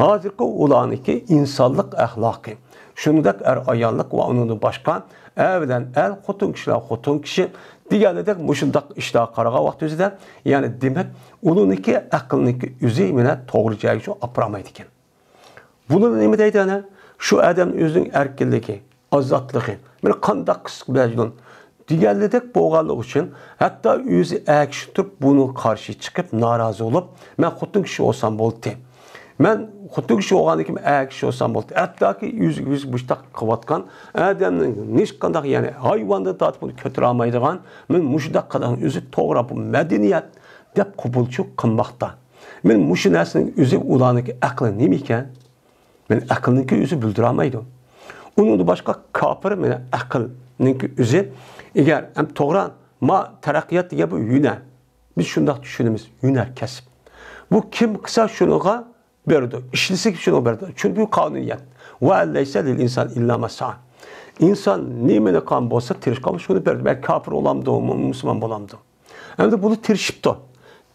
ھازىرقى ئۇلارنىڭكى ئىنسانلىق ئەخلاقى، شۇنداق ئەر ئاياللىق ۋە ئۇنىڭدىن باشقا ئەر بىلەن ئەر، خوتۇن كىشىلەر خوتۇن كىشى دېگەنلىرىدەك مۇشۇنداق ئىشلارغا قارىغان ۋاقتىمىزدا، يەنى دېمەك، ئۇلارنىڭكى ئەقلىنىڭكى ئۆزى مانا توغرا جايغا شۇ ئاپىرالمايدىكەن. بۇلار نېمە دەيدۇ ئەنە؟ شۇ ئادەمنىڭ ئۆزىنىڭ ئەركىنلىكى، ئازادلىقى، مانا قانداق قىلسا بولىدۇ دېگەنلىرىدەك بولغانلىقى ئۈچۈن، ھەتتا ئۆزى ئەر كىشى تۇرۇپ بۇنىڭغا قارشى چىقىپ نارازى بولۇپ، مەن خوتۇن كىشى بولسام بولدى. مەن خوتۇن كىشى بولغاندىن كېيىن ئەر كىشى بولسام بولدى. ھەتتاكى ئۆزى، ئۆزى مۇشۇنداق قىلىۋاتقان ئادەمنىڭ ھېچقانداق، يەنى ھايۋاندىن تارتىپ ئۇنى كۆتۈرەلمەيدىغان، مەن مۇشۇنداق قىلغان ئۆزى توغرا، بۇ مەدەنىيەت دەپ قوبۇلچۇ قىلماقتا. مەن مۇشۇ نەرسىنىڭ ئۆزى ئۇلارنىڭكى ئەقلى نېمە ئىكەن؟ مانا ئەقىلنىڭكى ئۆزى بىلدۈرەلمەيدۇ. ئۇنىڭدىن باشقا كاپىر مانا ئەقىلنىڭكى ئۆزى، ئەگەر ھەم توغرا، ما تەرەققىيات دېگەن بۇ ھۈنەر. بىز شۇنداق چۈشىنىمىز، ھۈنەر، كەسىپ. بۇ كىم قىلسا شۇنىڭغا بېرىدۇ، ئىشلىسە شۇنىڭغا بېرىدۇ. چۈنكى قانۇنىيەت. ۋە لەيسە لىل ئىنسان ئىللا ما سائا. ئىنسان نېمىنى قىلغان بولسا، تىرىشقان بولسا شۇنى بېرىدۇ. بەلكى كاپىر بولامدۇ، مۇ-، مۇسۇلمان بولامدۇ؟ ئەمدى بۇنى تىرىشىپتۇ.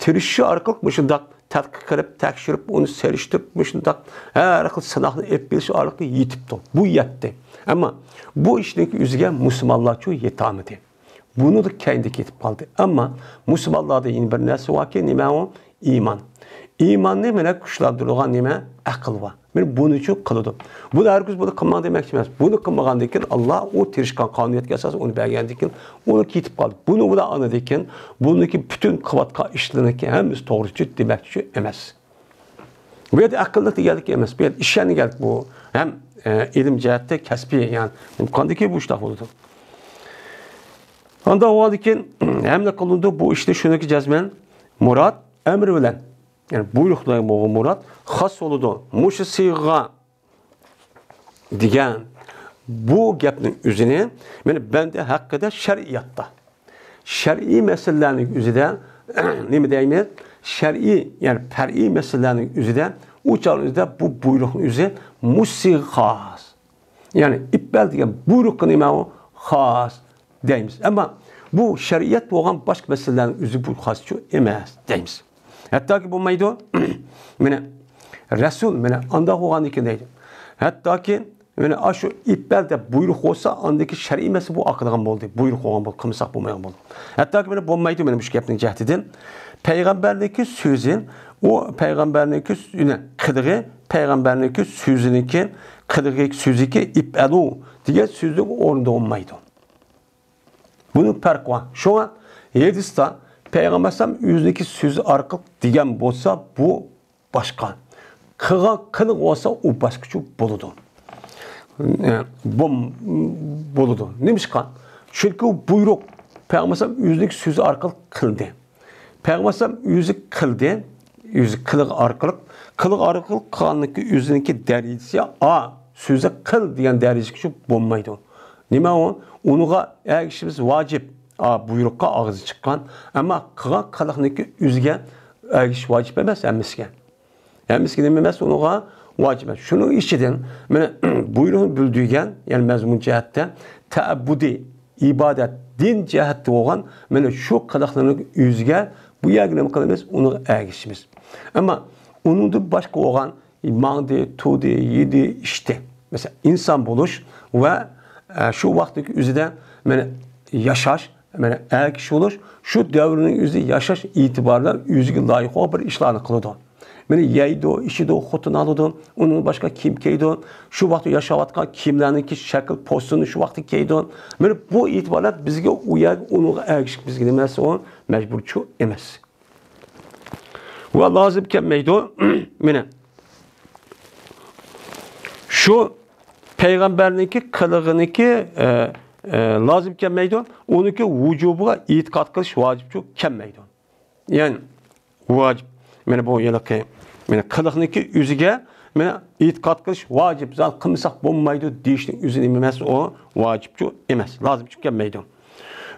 تىرىشىشى ئارقىلىق مۇشۇنداق تەتقىق قىلىپ، تەكشۈرۈپ، ئۇنى سېلىشتۇرۇپ، مۇشۇنداق ھەر خىل سىناقنى ئېلىپ بېرىش ئارقىلىق يېتىپتۇ. بۇ يەتتى. ئەمما بۇ ئىشنىڭكى ئۆزىگە مۇسۇلمانلارچۇ يېتەلمىدى. بۇنىڭدا كەينىدە كېتىپ قالدى. ئەمما مۇسۇلمانلاردا يەنە بىر نەرسە باركى، نېمە ئۇ؟ ئىمان. ئىماننى مانا كۈچلەندۈرىدىغان نېمە؟ ئەقىل بار. مانا بۇنىچۇ قىلىدۇ. بۇنى ھەرگىز بۇنى قىلماڭ دېمەكچى ئەمەس. بۇنى قىلمىغاندىن كېيىن، ئاللا ئۇ تىرىشقان قانۇنىيەتكە ئاساسەن ئۇنى بەرگەندىن كېيىن، ئۇنى كېتىپ قالدى. بۇنى ئۇلار ئاڭلىدىن كېيىن، بۇنىڭكى پۈتۈن قىلىۋاتقان ئىشلىرىنىڭكى ھەممىسى توغرىچۇ دېمەكچى ئەمەس. بۇ يەردە ئەقىللىق دېگەنلىك ئەمەس. بۇ يەردە ئىشەنگەنلىك بۇ. ھەم، ئە، ئىلىم جەھەتتە كەسپىي، يەنى ئىمكاندىكى بۇ ئىشلار بولىدۇ. ئانداق بولغاندىن كېيىن ھەملە قىلىنىدۇ بۇ ئىشنى شۇنىڭكى جەزمەن مۇراد ئەمرى بىلەن. يەنى بۇيرۇقلار بولغان مۇراد خاس بولىدۇ. مۇشۇ سىيغا دېگەن بۇ گەپنىڭ ئۆزىنى مانا بەندە ھەققىدە شەرئىياتتا، شەرئىي مەسىلىلەرنىڭ ئۆزىدە نېمە دەيمىز؟ شەرئىي، يەنى پەرئىي مەسىلىلەرنىڭ ئۆزىدە، ئۇ چاغنىڭ ئۆزىدە بۇ بۇيرۇقنىڭ ئۆزى مۇشۇ سىيغا خاس. يەنى ئىپبەل دېگەن بۇيرۇققا نېمە ئۇ؟ خاس دەيمىز. ئەمما بۇ شەرىئەت بولغان باشقا مەسىلىلەرنىڭ ئۆزى بۇ خاسچۇ ئەمەس دەيمىز. ھەتتاكى بولمايدۇ. مانا رەسۇل، مانا ئانداق بولغاندىكىن دەيدۇ. ھەتتاكى مانا ئاشۇ ئىپبەل دەپ بۇيرۇق بولسا، ئاندىكى شەرئىي مەسىلە بۇ ئاقىدىغان بولدى. بۇيرۇق بولغان بولدى، قىلمىساق بولمايدىغان بولدى. ھەتتاكى مانا بولمايدۇ، مانا مۇشۇ گەپنىڭ جەھىتىدىن. پەيغەمبەرنىڭكى سۆزى، ئۇ پەيغەمبەرنىڭكى سۆ-، قىلىغى، پەيغەمبەرنىڭكى سۆزىنىڭكى، قىلىغى، سۆزىكى ئىپئەلۇ دېگەن سۆزنىڭ ئورنىدا بولمايدۇ. بۇنىڭ پەرقى بار. شۇڭا ھەدىستە پەيغەمبەر ئەلەيھىسسالام ئۆزىنىڭكى سۆزى ئارقىلىق دېگەن بولسا، بۇ باشقا. قىلغان قىلىق بولسا، ئۇ باشقىچە بولىدۇ. ئە، بولىدۇ. نېمىشقا؟ چۈنكى ئۇ بۇيرۇق پەيغەمبەر ئەلەيھىسسالام ئۆزىنىڭكى سۆزى ئارقىلىق قىلدى. پەيغەمبەر ئەلەيھىسسالام ئۆزى قىلدى، ئۆزى قىلىق ئارقىلىق، قىلىق ئارقىلىق قىلغاننىڭكى ئۆزىنىڭكى دەرىجىسى، ئا، سۆزى قىل دېگەن دەرىجىگىچە بولمايدۇ. نېمە ئۇ؟ ئۇنىڭغا ئەگىشىمىز ۋاجىپ. ئا، بۇيرۇققا ئاغزى چىققان، ئەمما قىلغان قىلىقنىڭكى ئۆزىگە ئەگىشىش ۋاجىپ ئەمەس ھەممىسىگە. ھەممىسىگە نېمە ئەمەس، ئۇنىڭغا ۋاجىپ ئەمەس. شۇنىڭ ئىچىدىن مانا بۇيرۇقنى بىلدۈرگەن، يەنى مەزمۇن جەھەتتە تەئەببۇدىي، ئىبادەت، دىن جەھەتتە بولغان مانا شۇ قىلىقلارنىڭ ئۆزىگە بۇ يەرگە نېمە قىلىمىز؟ ئۇنىڭغا ئەگىشىمىز. ئەمما ئۇنىڭدىن باشقا بولغان ماڭدى، تۇردى، يېدى، ئىچتى. مەسىلەن، ئىنسان بولۇش ۋە، ئە، شۇ ۋاقىتتىكى ئۆزىدە مانا ياشاش، مانا ئەر كىشى بولۇش، شۇ دەۋرنىڭ ئۆزى ياشاش ئېتىبارى بىلەن ئۆزىگە لايىق بولغان بىر ئىشلارنى قىلىدۇ. مانا يەيدۇ، ئىچىدۇ، خوتۇن ئالىدۇ، ئۇنىڭدىن باشقا كىيىم كىيىدۇ، شۇ ۋاقىتتا ياشاۋاتقان كىيىملەرنىڭكى شەكىل پوستىنى شۇ ۋاقىتتا كىيىدۇ. مانا بۇ ئېتىبار بىلەن بىزگە ئۇ يەرگە ئۇنىڭغا ئەگىشىپ بىزگە نېمە ئەمەس ئۇ؟ مەجبۇرچۇ ئەمەس. ۋە لازىم كەلمەيدۇ. مانا شۇ پەيغەمبەرنىڭكى قىلىغىنىڭكى، ئە، ئە، لازىم كەلمەيدۇ. ئۇنىڭكى ۋۇجۇبىغا ئېتىقاد قىلىش ۋاجىپچۇ كەلمەيدۇ. يەنى ۋاجىپ. مانا بۇ ھېلىقى، مانا قىلىقنىڭكى ئۆزىگە، مانا ئېتىقاد قىلىش ۋاجىپ، زادى قىلمىساق بولمايدۇ دېيىشنىڭ ئۆزى نېمە ئەمەس ئۇ؟ ۋاجىپچۇ ئەمەس، لازىمچۇ كەلمەيدۇ.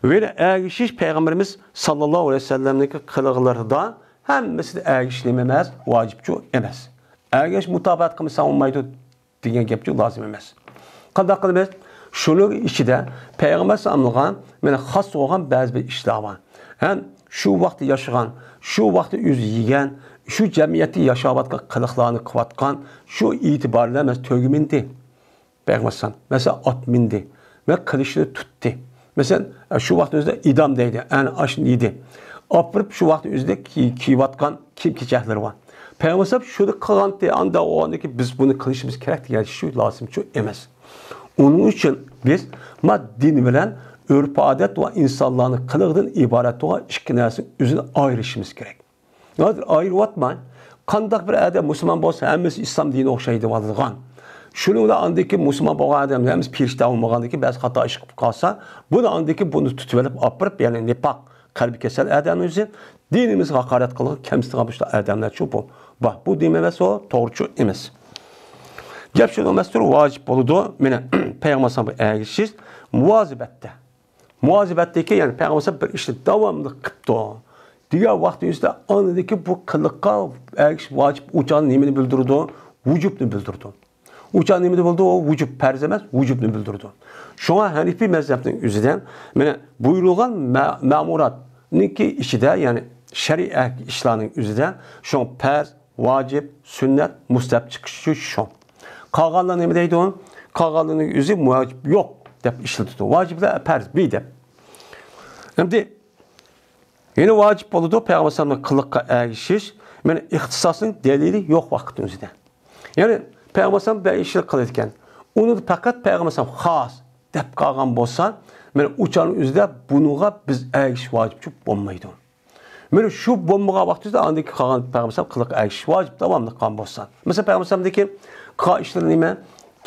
ۋە ئەگىشىش پەيغەمبىرىمىز ساللاللاھۇ ئەلەيھى ۋەسەللەمنىڭكى قىلىقلىرىدا ھەممىسىدە ئەگىشىش نېمە ئەمەس؟ ۋاجىپچۇ ئەمەس. ئەگىشىش مۇتابىئەت قىلمىساڭ بولمايدۇ دېگەن گەپچۇ لازىم ئەمەس. قانداق قىلىمىز؟ شۇنىڭ ئىچىدە پەيغەمبەر ئەلەيھىسسالامغا مانا خاس بولغان بەزى بىر ئىشلار بار. ھەم شۇ ۋاقىتتا ياشىغان، شۇ ۋاقىتتا ئۆزى يېگەن، شۇ جەمئىيەتتە ياشاۋاتقان قىلىقلارنى قىلىۋاتقان، شۇ ئېتىبار بىلەن مەسىلەن تۆگىمىندى. پەيغەمبەر ئەلەيھىسسالام. مەسىلەن، ئات مىندى ۋە قىلىچنى تۇتتى. مەسىلەن، شۇ ۋاقىتنىڭ ئۆزىدە ئىدام دەيدۇ، ئەنە ئاشۇنى يېدى. ئاپىرىپ شۇ ۋاقىتنىڭ ئۆزىدە كىي-، كىيىۋاتقان كىيىم-كېچەكلىرى بار. پەيغەمبەر ئەلەيھىسسالام شۇنى قىلغانتى، ئاندا ئۇنىڭدىكى بىز بۇنى قىلىشىمىز كېرەك دېگەن شۇ لازىمچۇ ئەمەس. ئۇنىڭ ئۈچۈن بىز ما دىن بىلەن ئۆرپ-ئادەت ۋە ئىنسانلارنىڭ قىلىقىدىن ئىبارەت بولغان ئىككى نەرسىنىڭ ئۆزىنى ئايرىشىمىز كېرەك. ھازىر ئايرىۋاتماي، قانداق بىر ئادەم مۇسۇلمان بولسا، ھەممىسى ئىسلام دىنىغا ئوخشايدۇ دەۋاتىدىغان. شۇنىڭ بىلەن ئاندىكى مۇسۇلمان بولغان ئادەم ھەممىسى پېرىشتە بولمىغاندىكى بەزى خاتا ئىش قىلىپ قالسا، بۇنى ئاندىكى بۇنى تۇتۇۋېلىپ ئاپىرىپ، يەنى نىپاق، قەلبى كېسەل ئادەمنىڭ ئۆزى، دىنىمىزغا ھاقارەت قىلغان، كەمسىتىدىغان مۇشۇنداق ئادەملەرچۇ بۇ. بار، بۇ دىن ئەمەس ئۇ، توغرىچۇ ئەمەس. گەپ شۇنىڭ ئەمەستۇر، ۋاجىپ بولىدۇ. مانا پەيغەمبەر ئەلەيھىسسالامغا ئەگىشىش مۇۋازىبەتتە. مۇۋازىبەتتىكى، يەنى پەيغەمبەر بىر ئىشنى داۋاملىق قىپتۇ دېگەن ۋاقتى ئۈستىدە ئاندىكى بۇ قىلىققا ئەگىشىش ۋاجىپ ئۇ چاغدا نېمىنى بىلدۈرىدۇ؟ ۋۇجۇبنى بىلدۈرىدۇ. ئۇ چاغدا نېمە بولىدۇ؟ ئۇ ۋۇجۇب، پەرز ئەمەس، ۋۇجۇبنى بىلدۈرىدۇ. شۇڭا ھەنىفىي مەزھەپنىڭ ئۆزىدە مانا بۇيرۇلغان مە-، مەمۇراتنىڭكى ئىچىدە، يەنى شەرئىي ئىشلارنىڭ ئۆزىدە شۇڭا پەرز، ۋاجىپ، سۈننەت، مۇستەھەب چىقىشى شۇ. قالغانلار نېمە دەيدۇ؟ قالغانلارنىڭ ئۆزى ۋاجىپ يوق دەپ ئىشلىتىدۇ. ۋاجىپلار پەرز بى دەپ. ئەمدى يەنە ۋاجىپ بولىدۇ پەيغەمبەر ئەلەيھىسسالامنىڭ قىلىققا ئەگىشىش. مانا ئىختىساسنىڭ دەلىلى يوق ۋاقىتنىڭ ئۆزىدە. يەنى پەيغەمبەر ئەلەيھىسسالام بىر ئىشنى قىلىدىكەن. ئۇنى پەقەت پەيغەمبەر ئەلەيھىسسالام خاس دەپ قالغان بولسا، مانا ئۇ چاغنىڭ ئۆزىدە بۇنىڭغا بىز ئەگىشىش ۋاجىپچۇ بولمايدۇ. مانا شۇ بولمىغان ۋاقتىدا ئاندىن كېيىن قالغان پەيغەمبەر ئەلەيھىسسالام قىلىققا ئەگىشىش ۋاجىپ داۋاملىق قالغان بولسا. مەسىلەن، پەيغەمبەر ئەلەيھىسسالامدىكى قىلغان ئىشلىرى نېمە؟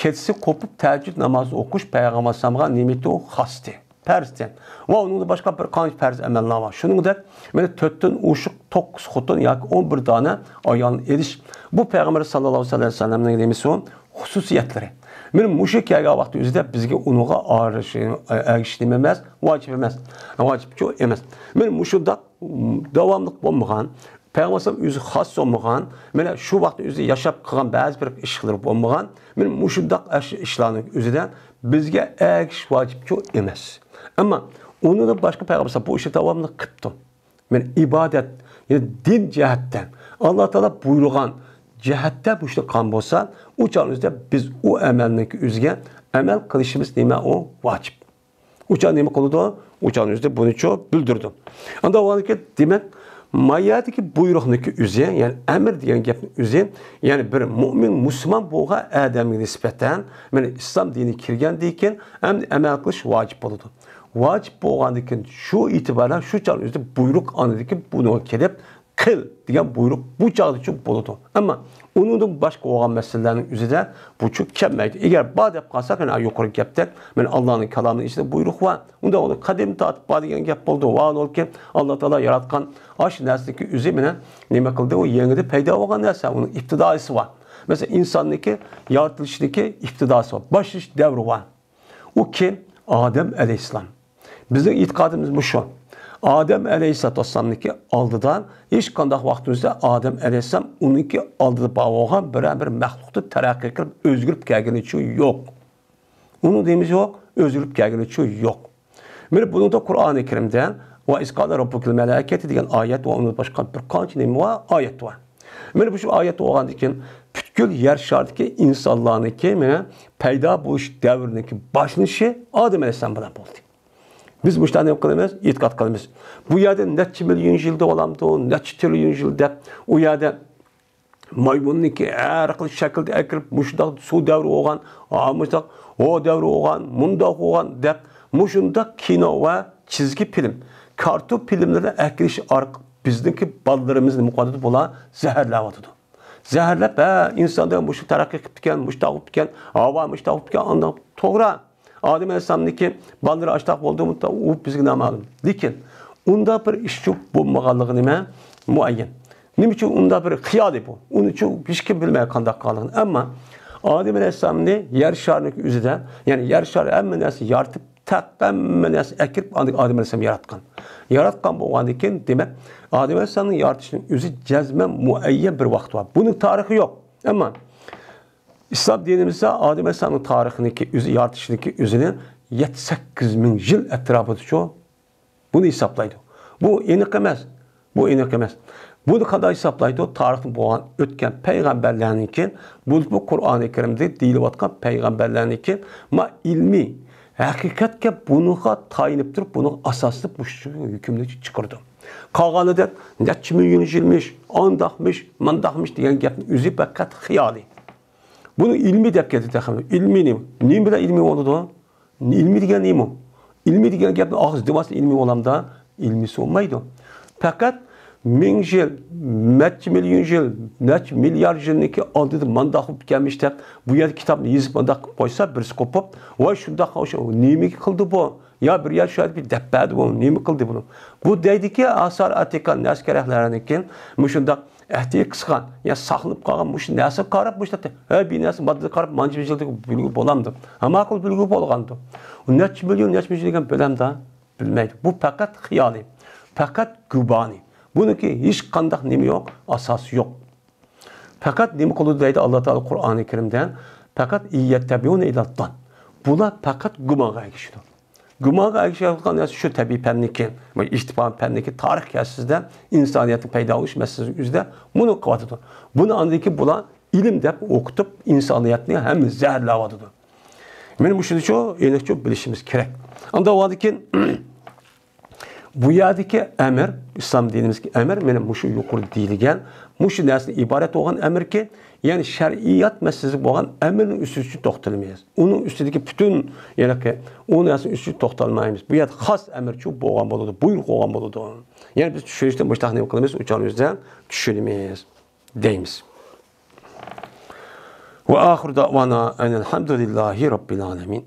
كېچىسى قوپۇپ تەھەججۇد نامازى ئوقۇش پەيغەمبەر ئەلەيھىسسالامغا نېمىتۇ خاستى، پەرزتى. ۋە ئۇنىڭدىن باشقا بىر قانچە پەرز ئەمەللەر بار. شۇنىڭدەك مانا تۆتتىن ئوشۇق توققۇز خوتۇن ياكى ئون بىر دانە ئايالنى ئېلىش. بۇ پەيغەمبەر ساللاللاھۇ ئەلەيھى ۋەسەللەمنىڭ نېمىسى ئۇ؟ خۇسۇسىيەتلىرى. مانا مۇشۇ كەلگەن ۋاقىت ئۆزىدە بىزگە ئۇنىڭغا ئارىلىشىش، ئەگىشىش نېمە ئەمەس؟ ۋاجىپ ئەمەس. ۋاجىپچۇ ئەمەس. مانا مۇشۇنداق داۋاملىق بولمىغان، پەيغەمبەر ئەلەيھىسسالام ئۆزى خاس بولمىغان، مانا شۇ ۋاقىتتا ئۆزى ياشاپ قىلغان بەزى بىر ئىشلىرى بولمىغان، مانا مۇشۇنداق ئىش-، ئىشلارنىڭ ئۆزىدە بىزگە ئەگىشىش ۋاجىپچۇ ئەمەس. ئەمما ئۇنىڭدىن باشقا پەيغەمبەر ئەلەيھىسسالام بۇ ئىشنى داۋاملىق قىپتۇ. مانا ئىبادەت، يەنى دىن جەھەتتە، ئاللا تائالا بۇيرۇغان جەھەتتە مۇشۇنداق قىلغان بولسا، ئۇ چاغنىڭ ئۆزىدە بىز ئۇ ئەمەلنىڭكى ئۆزىگە ئەمەل قىلىشىمىز نېمە ئۇ؟ ۋاجىپ. ئۇ چاغ نېمە قىلىدۇ؟ ئۇ چاغنىڭ ئۆزىدە بۇنىچۇ بىلدۈرىدۇ. ئاندا بولغاندىكىن، دېمەك، ما يەردىكى بۇيرۇقنىڭكى ئۆزى، يەنى ئەمىر دېگەن گەپنىڭ ئۆزى، يەنى بىر مۆمىن، مۇسۇلمان بولغان ئادەمگە نىسبەتەن، مانا ئىسلام دىنىگە كىرگەندىن كېيىن ئەمدى ئەمەل قىلىش ۋاجىپ بولىدۇ. ۋاجىپ بولغاندىن كېيىن شۇ ئېتىبارەن شۇ چاغنىڭ ئۆزىدە بۇيرۇق ئاندىن كېيىن بۇنىڭغا كېلىپ، قىل دېگەن بۇيرۇق بۇ چاغدىچۇ بولىدۇ. ئەمما ئۇنىڭدىن باشقا بولغان مەسىلىلەرنىڭ ئۆزىدە بۇچۇ كەلمەيدۇ. ئەگەر بار دەپ قالساق، يەنە يۇقىرى گەپتەك، مانا ئاللانىڭ كالامىنىڭ ئىچىدە بۇيرۇق بار. ئۇندا ئۇنى قەدىم تارتىپ بار دېگەن گەپ بولىدۇ. ۋاھالبۇكى، ئاللا تائالا ياراتقان ئاشۇ نەرسىنىڭكى ئۆزى مانا نېمە قىلدى؟ ئۇ يېڭىدا پەيدا بولغان نەرسە، ئۇنىڭ ئىپتىداسى بار. مەسىلەن، ئىنساننىڭكى يارىتىلىشىدىكى ئىپتىداسى بار، باشلىنىش دەۋرى بار. ئۇ كىم؟ ئادەم ئەلەيھىسسالام. بىزنىڭ ئېتىقادىمىز مۇشۇ. ئادەم ئەلەيھىسسالاتۇ ۋەسسالامنىڭكى ئالدىدا ھېچقانداق ۋاقتىمىزدا ئادەم ئەلەيھىسسالام ئۇنىڭكى ئالدىدا بار بولغان بىرەر بىر مەخلۇقتا تەرەققىي قىلىپ ئۆزگىرىپ كەلگىنىچۇ يوق. ئۇنىڭ نېمىسى يوق؟ ئۆزگىرىپ كەلگىنىچۇ يوق. مانا بۇنىڭدا قۇرئانى كەرىمدە ۋە ئىز قالە رەببۇكە لىل مەلائىكەتى دېگەن ئايەت ۋە ئۇنىڭدىن باشقا بىر قانچە نېمە بار؟ ئايەت بار. مانا بۇ شۇ ئايەت بولغاندىن كېيىن پۈتكۈل يەر شارىدىكى ئىنسانلارنىڭكى مانا پەيدا بولۇش دەۋرىنىڭكى باشلىنىشى ئادەم ئەلەيھىسسالام بىلەن بولدى. بىز مۇشۇلارنى نېمە قىلىمىز؟ ئېتىقاد قىلىمىز. بۇ يەردە نەچچە مىليون يىل دەۋالامدۇ، نەچچە تىرىليون يىل دەپ، ئۇ يەردە مايمۇننىڭكى ھەر خىل شەكىلدە ئەكىرىپ، مۇشۇنداق سۇ دەۋرى بولغان، ھا، مۇشۇنداق ھو دەۋرى بولغان، مۇنداق بولغان دەپ، مۇشۇنداق كىنو ۋە چىزگى فىلىم، كارتون فىلىملىرىنى ئەكىرىش ئارقىلىق بىزنىڭكى بالىلىرىمىزنى مۇقەددەس بۇلار زەھەرلەۋاتىدۇ. زەھەرلەپ، ھە، ئىنساندا مۇشۇ تەرەققىي قىپتىكەن، مۇشۇنداق بوپتىكەن، ھاۋا مۇشۇنداق بوپتىكەن، ئانداق توغرا. ئادەم ئەلەيھىسسالامنىڭكى بالىلىرى ئاشتاق بولدىمۇ، ئۇ بىزگە نامەلۇم. لېكىن ئۇنداق بىر ئىشچۇ بولمىغانلىقى نېمە؟ مۇئەييەن. نېمە ئۈچۈن ئۇنداق بىر خىيالى بۇ؟ ئۇنى ئۈچۈن ھېچكىم بىلمەيدۇ قانداق قىلغانلىقىنى. ئەمما ئادەم ئەلەيھىسسالامنى يەر شارىنىڭ ئۆزىدە، يەنى يەر شارى ھەممە نەرسە يارىتىپ، تەق ھەممە نەرسە ئەكىرىپ، ئاندىن ئادەم ئەلەيھىسسالام ياراتقان. ياراتقان بولغاندىن كېيىن، دېمەك، ئادەم ئەلەيھىسسالامنىڭ يارىتىشىنىڭ ئۆزى جەزمەن مۇئەييەن بىر ۋاقىت بار. بۇنىڭ تارىخى يوق. ئەمما ئىسلام دىنىمىزدا ئادەم ئەلەيھىسسالامنىڭ تارىخىنىڭكى ئۆزى، يارىتىشنىڭكى ئۆزىنى يەتتە سەككىز مىڭ يىل ئەتراپىدىچۇ بۇنى ھېسابلايدۇ. بۇ ئېنىق ئەمەس. بۇ ئېنىق ئەمەس. بۇنى قانداق ھېسابلايدۇ؟ تارىختىن بولغان ئۆتكەن پەيغەمبەرلەرنىڭكى، بولۇپمۇ قۇرئانى كەرىمدە دېيىلىۋاتقان پەيغەمبەرلەرنىڭكى ما ئىلمىي ھەقىقەتكە بۇنىڭغا تايىنىپ تۇرۇپ، بۇنىڭغا ئاساسلىنىپ مۇشۇ ھۆكۈمنى چىقىرىدۇ. قالغانىدەك نەچچە مىليون يىلمىش، ئانداقمىش، مانداقمىش دېگەن گەپنىڭ ئۆزى پەقەت خىيالى. بۇنى ئىلمىي دەپ كەتتى تېخى. ئىلمىي نېمە؟ نېمە بىلەن ئىلمىي بولىدۇ؟ ئىلمىي دېگەن نېمە؟ ئىلمىي دېگەن گەپنى ئاغزى دېۋاسىدا ئىلمىي بولامدا؟ ئىلمىيسى بولمايدۇ. پەقەت مىڭ يىل، نەچچە مىليون يىل، نەچچە مىليارد يىلنىڭكى ئالدىدا مانداق بولۇپ كەلمىش دەپ، بۇ يەردە كىتابنى يېزىپ مانداق قويسا، بىرسى قوپۇپ، ۋاي شۇنداق، نېمىگە قىلدى بۇ؟ يا بىر يەر شۇ يەردە بىر دەپ بەردى بۇ، نېمە قىلدى بۇنى؟ بۇ دەيدىكى، ئاسار ئەتىكا نەسكەرەھلەرنىكى مۇشۇنداق ئەھدى قىسقان، يا ساقلىنىپ قالغان مۇشۇ نەرسىگە قاراپ مۇشۇنداق، ھە، بىر نەرسە ماددىغا قاراپ مانچە يىلدىن بىلگىلى بولامدۇ؟ ھە، ماقۇل، بىلگىلى بولغاندۇ. ئۇ نەچچە مىليون، نەچچە مىليون دېگەن بىلەمدا؟ بىلمەيدۇ. بۇ پەقەت خىيالى، پەقەت گۇمانى. بۇنىڭكى ھېچقانداق نېمە يوق، ئاساسى يوق. پەقەت نېمە قىلىدۇ دەيدۇ ئاللا تائالا قۇرئانى كەرىمدە؟ پەقەت يەتتەبىئۇنە ئىلەززەننى. بۇلار پەقەت گۇمانغا ئەگىشىدۇ. گۇمانغا ئەگىشىۋاتقان نەرسە شۇ تەبىئىي پەننىكى ۋە ئىجتىمائىي پەننىكى تارىخ كەسىسىدە ئىنسانىيەتنىڭ پەيدا بولۇش مەسىلىسى ئۈستىدە بۇنى قىلىۋاتىدۇ. بۇنى ئاندىن كېيىن بۇلار ئىلىم دەپ ئوقۇتۇپ، ئىنسانىيەتنى ھەممە زەھەرلەۋاتىدۇ. مانا مۇشۇنى شۇ ئېنىقچە بىلىشىمىز كېرەك. ئاندىن بۇ يەردىكى ئەمىر، ئىسلام دىنىمىزدىكى ئەمىر، مانا مۇشۇ يۇقىرىدا دېيىلگەن، مۇشۇ نەرسىدىن ئىبارەت بولغان ئەمىركى، يەنى شەرئىيات مەسىلىسى بولغان ئەمىرنىڭ ئۈستىدە توختىلىمىز. ئۇنىڭ ئۈستىدىكى پۈتۈن، يەنى ئۇ نەرسىنىڭ ئۈستىدە توختالمايمىز. بۇ يەردە خاس ئەمىرچۇ بولغان بولىدۇ، بۇيرۇق بولغان بولىدۇ. يەنى بىز چۈشىنىشتە مۇشۇنداق نېمە قىلىمىز، ئۇچارىمىزدا چۈشىنىمىز دەيمىز. وآخر دعوانا أن الحمد لله رب العالمين.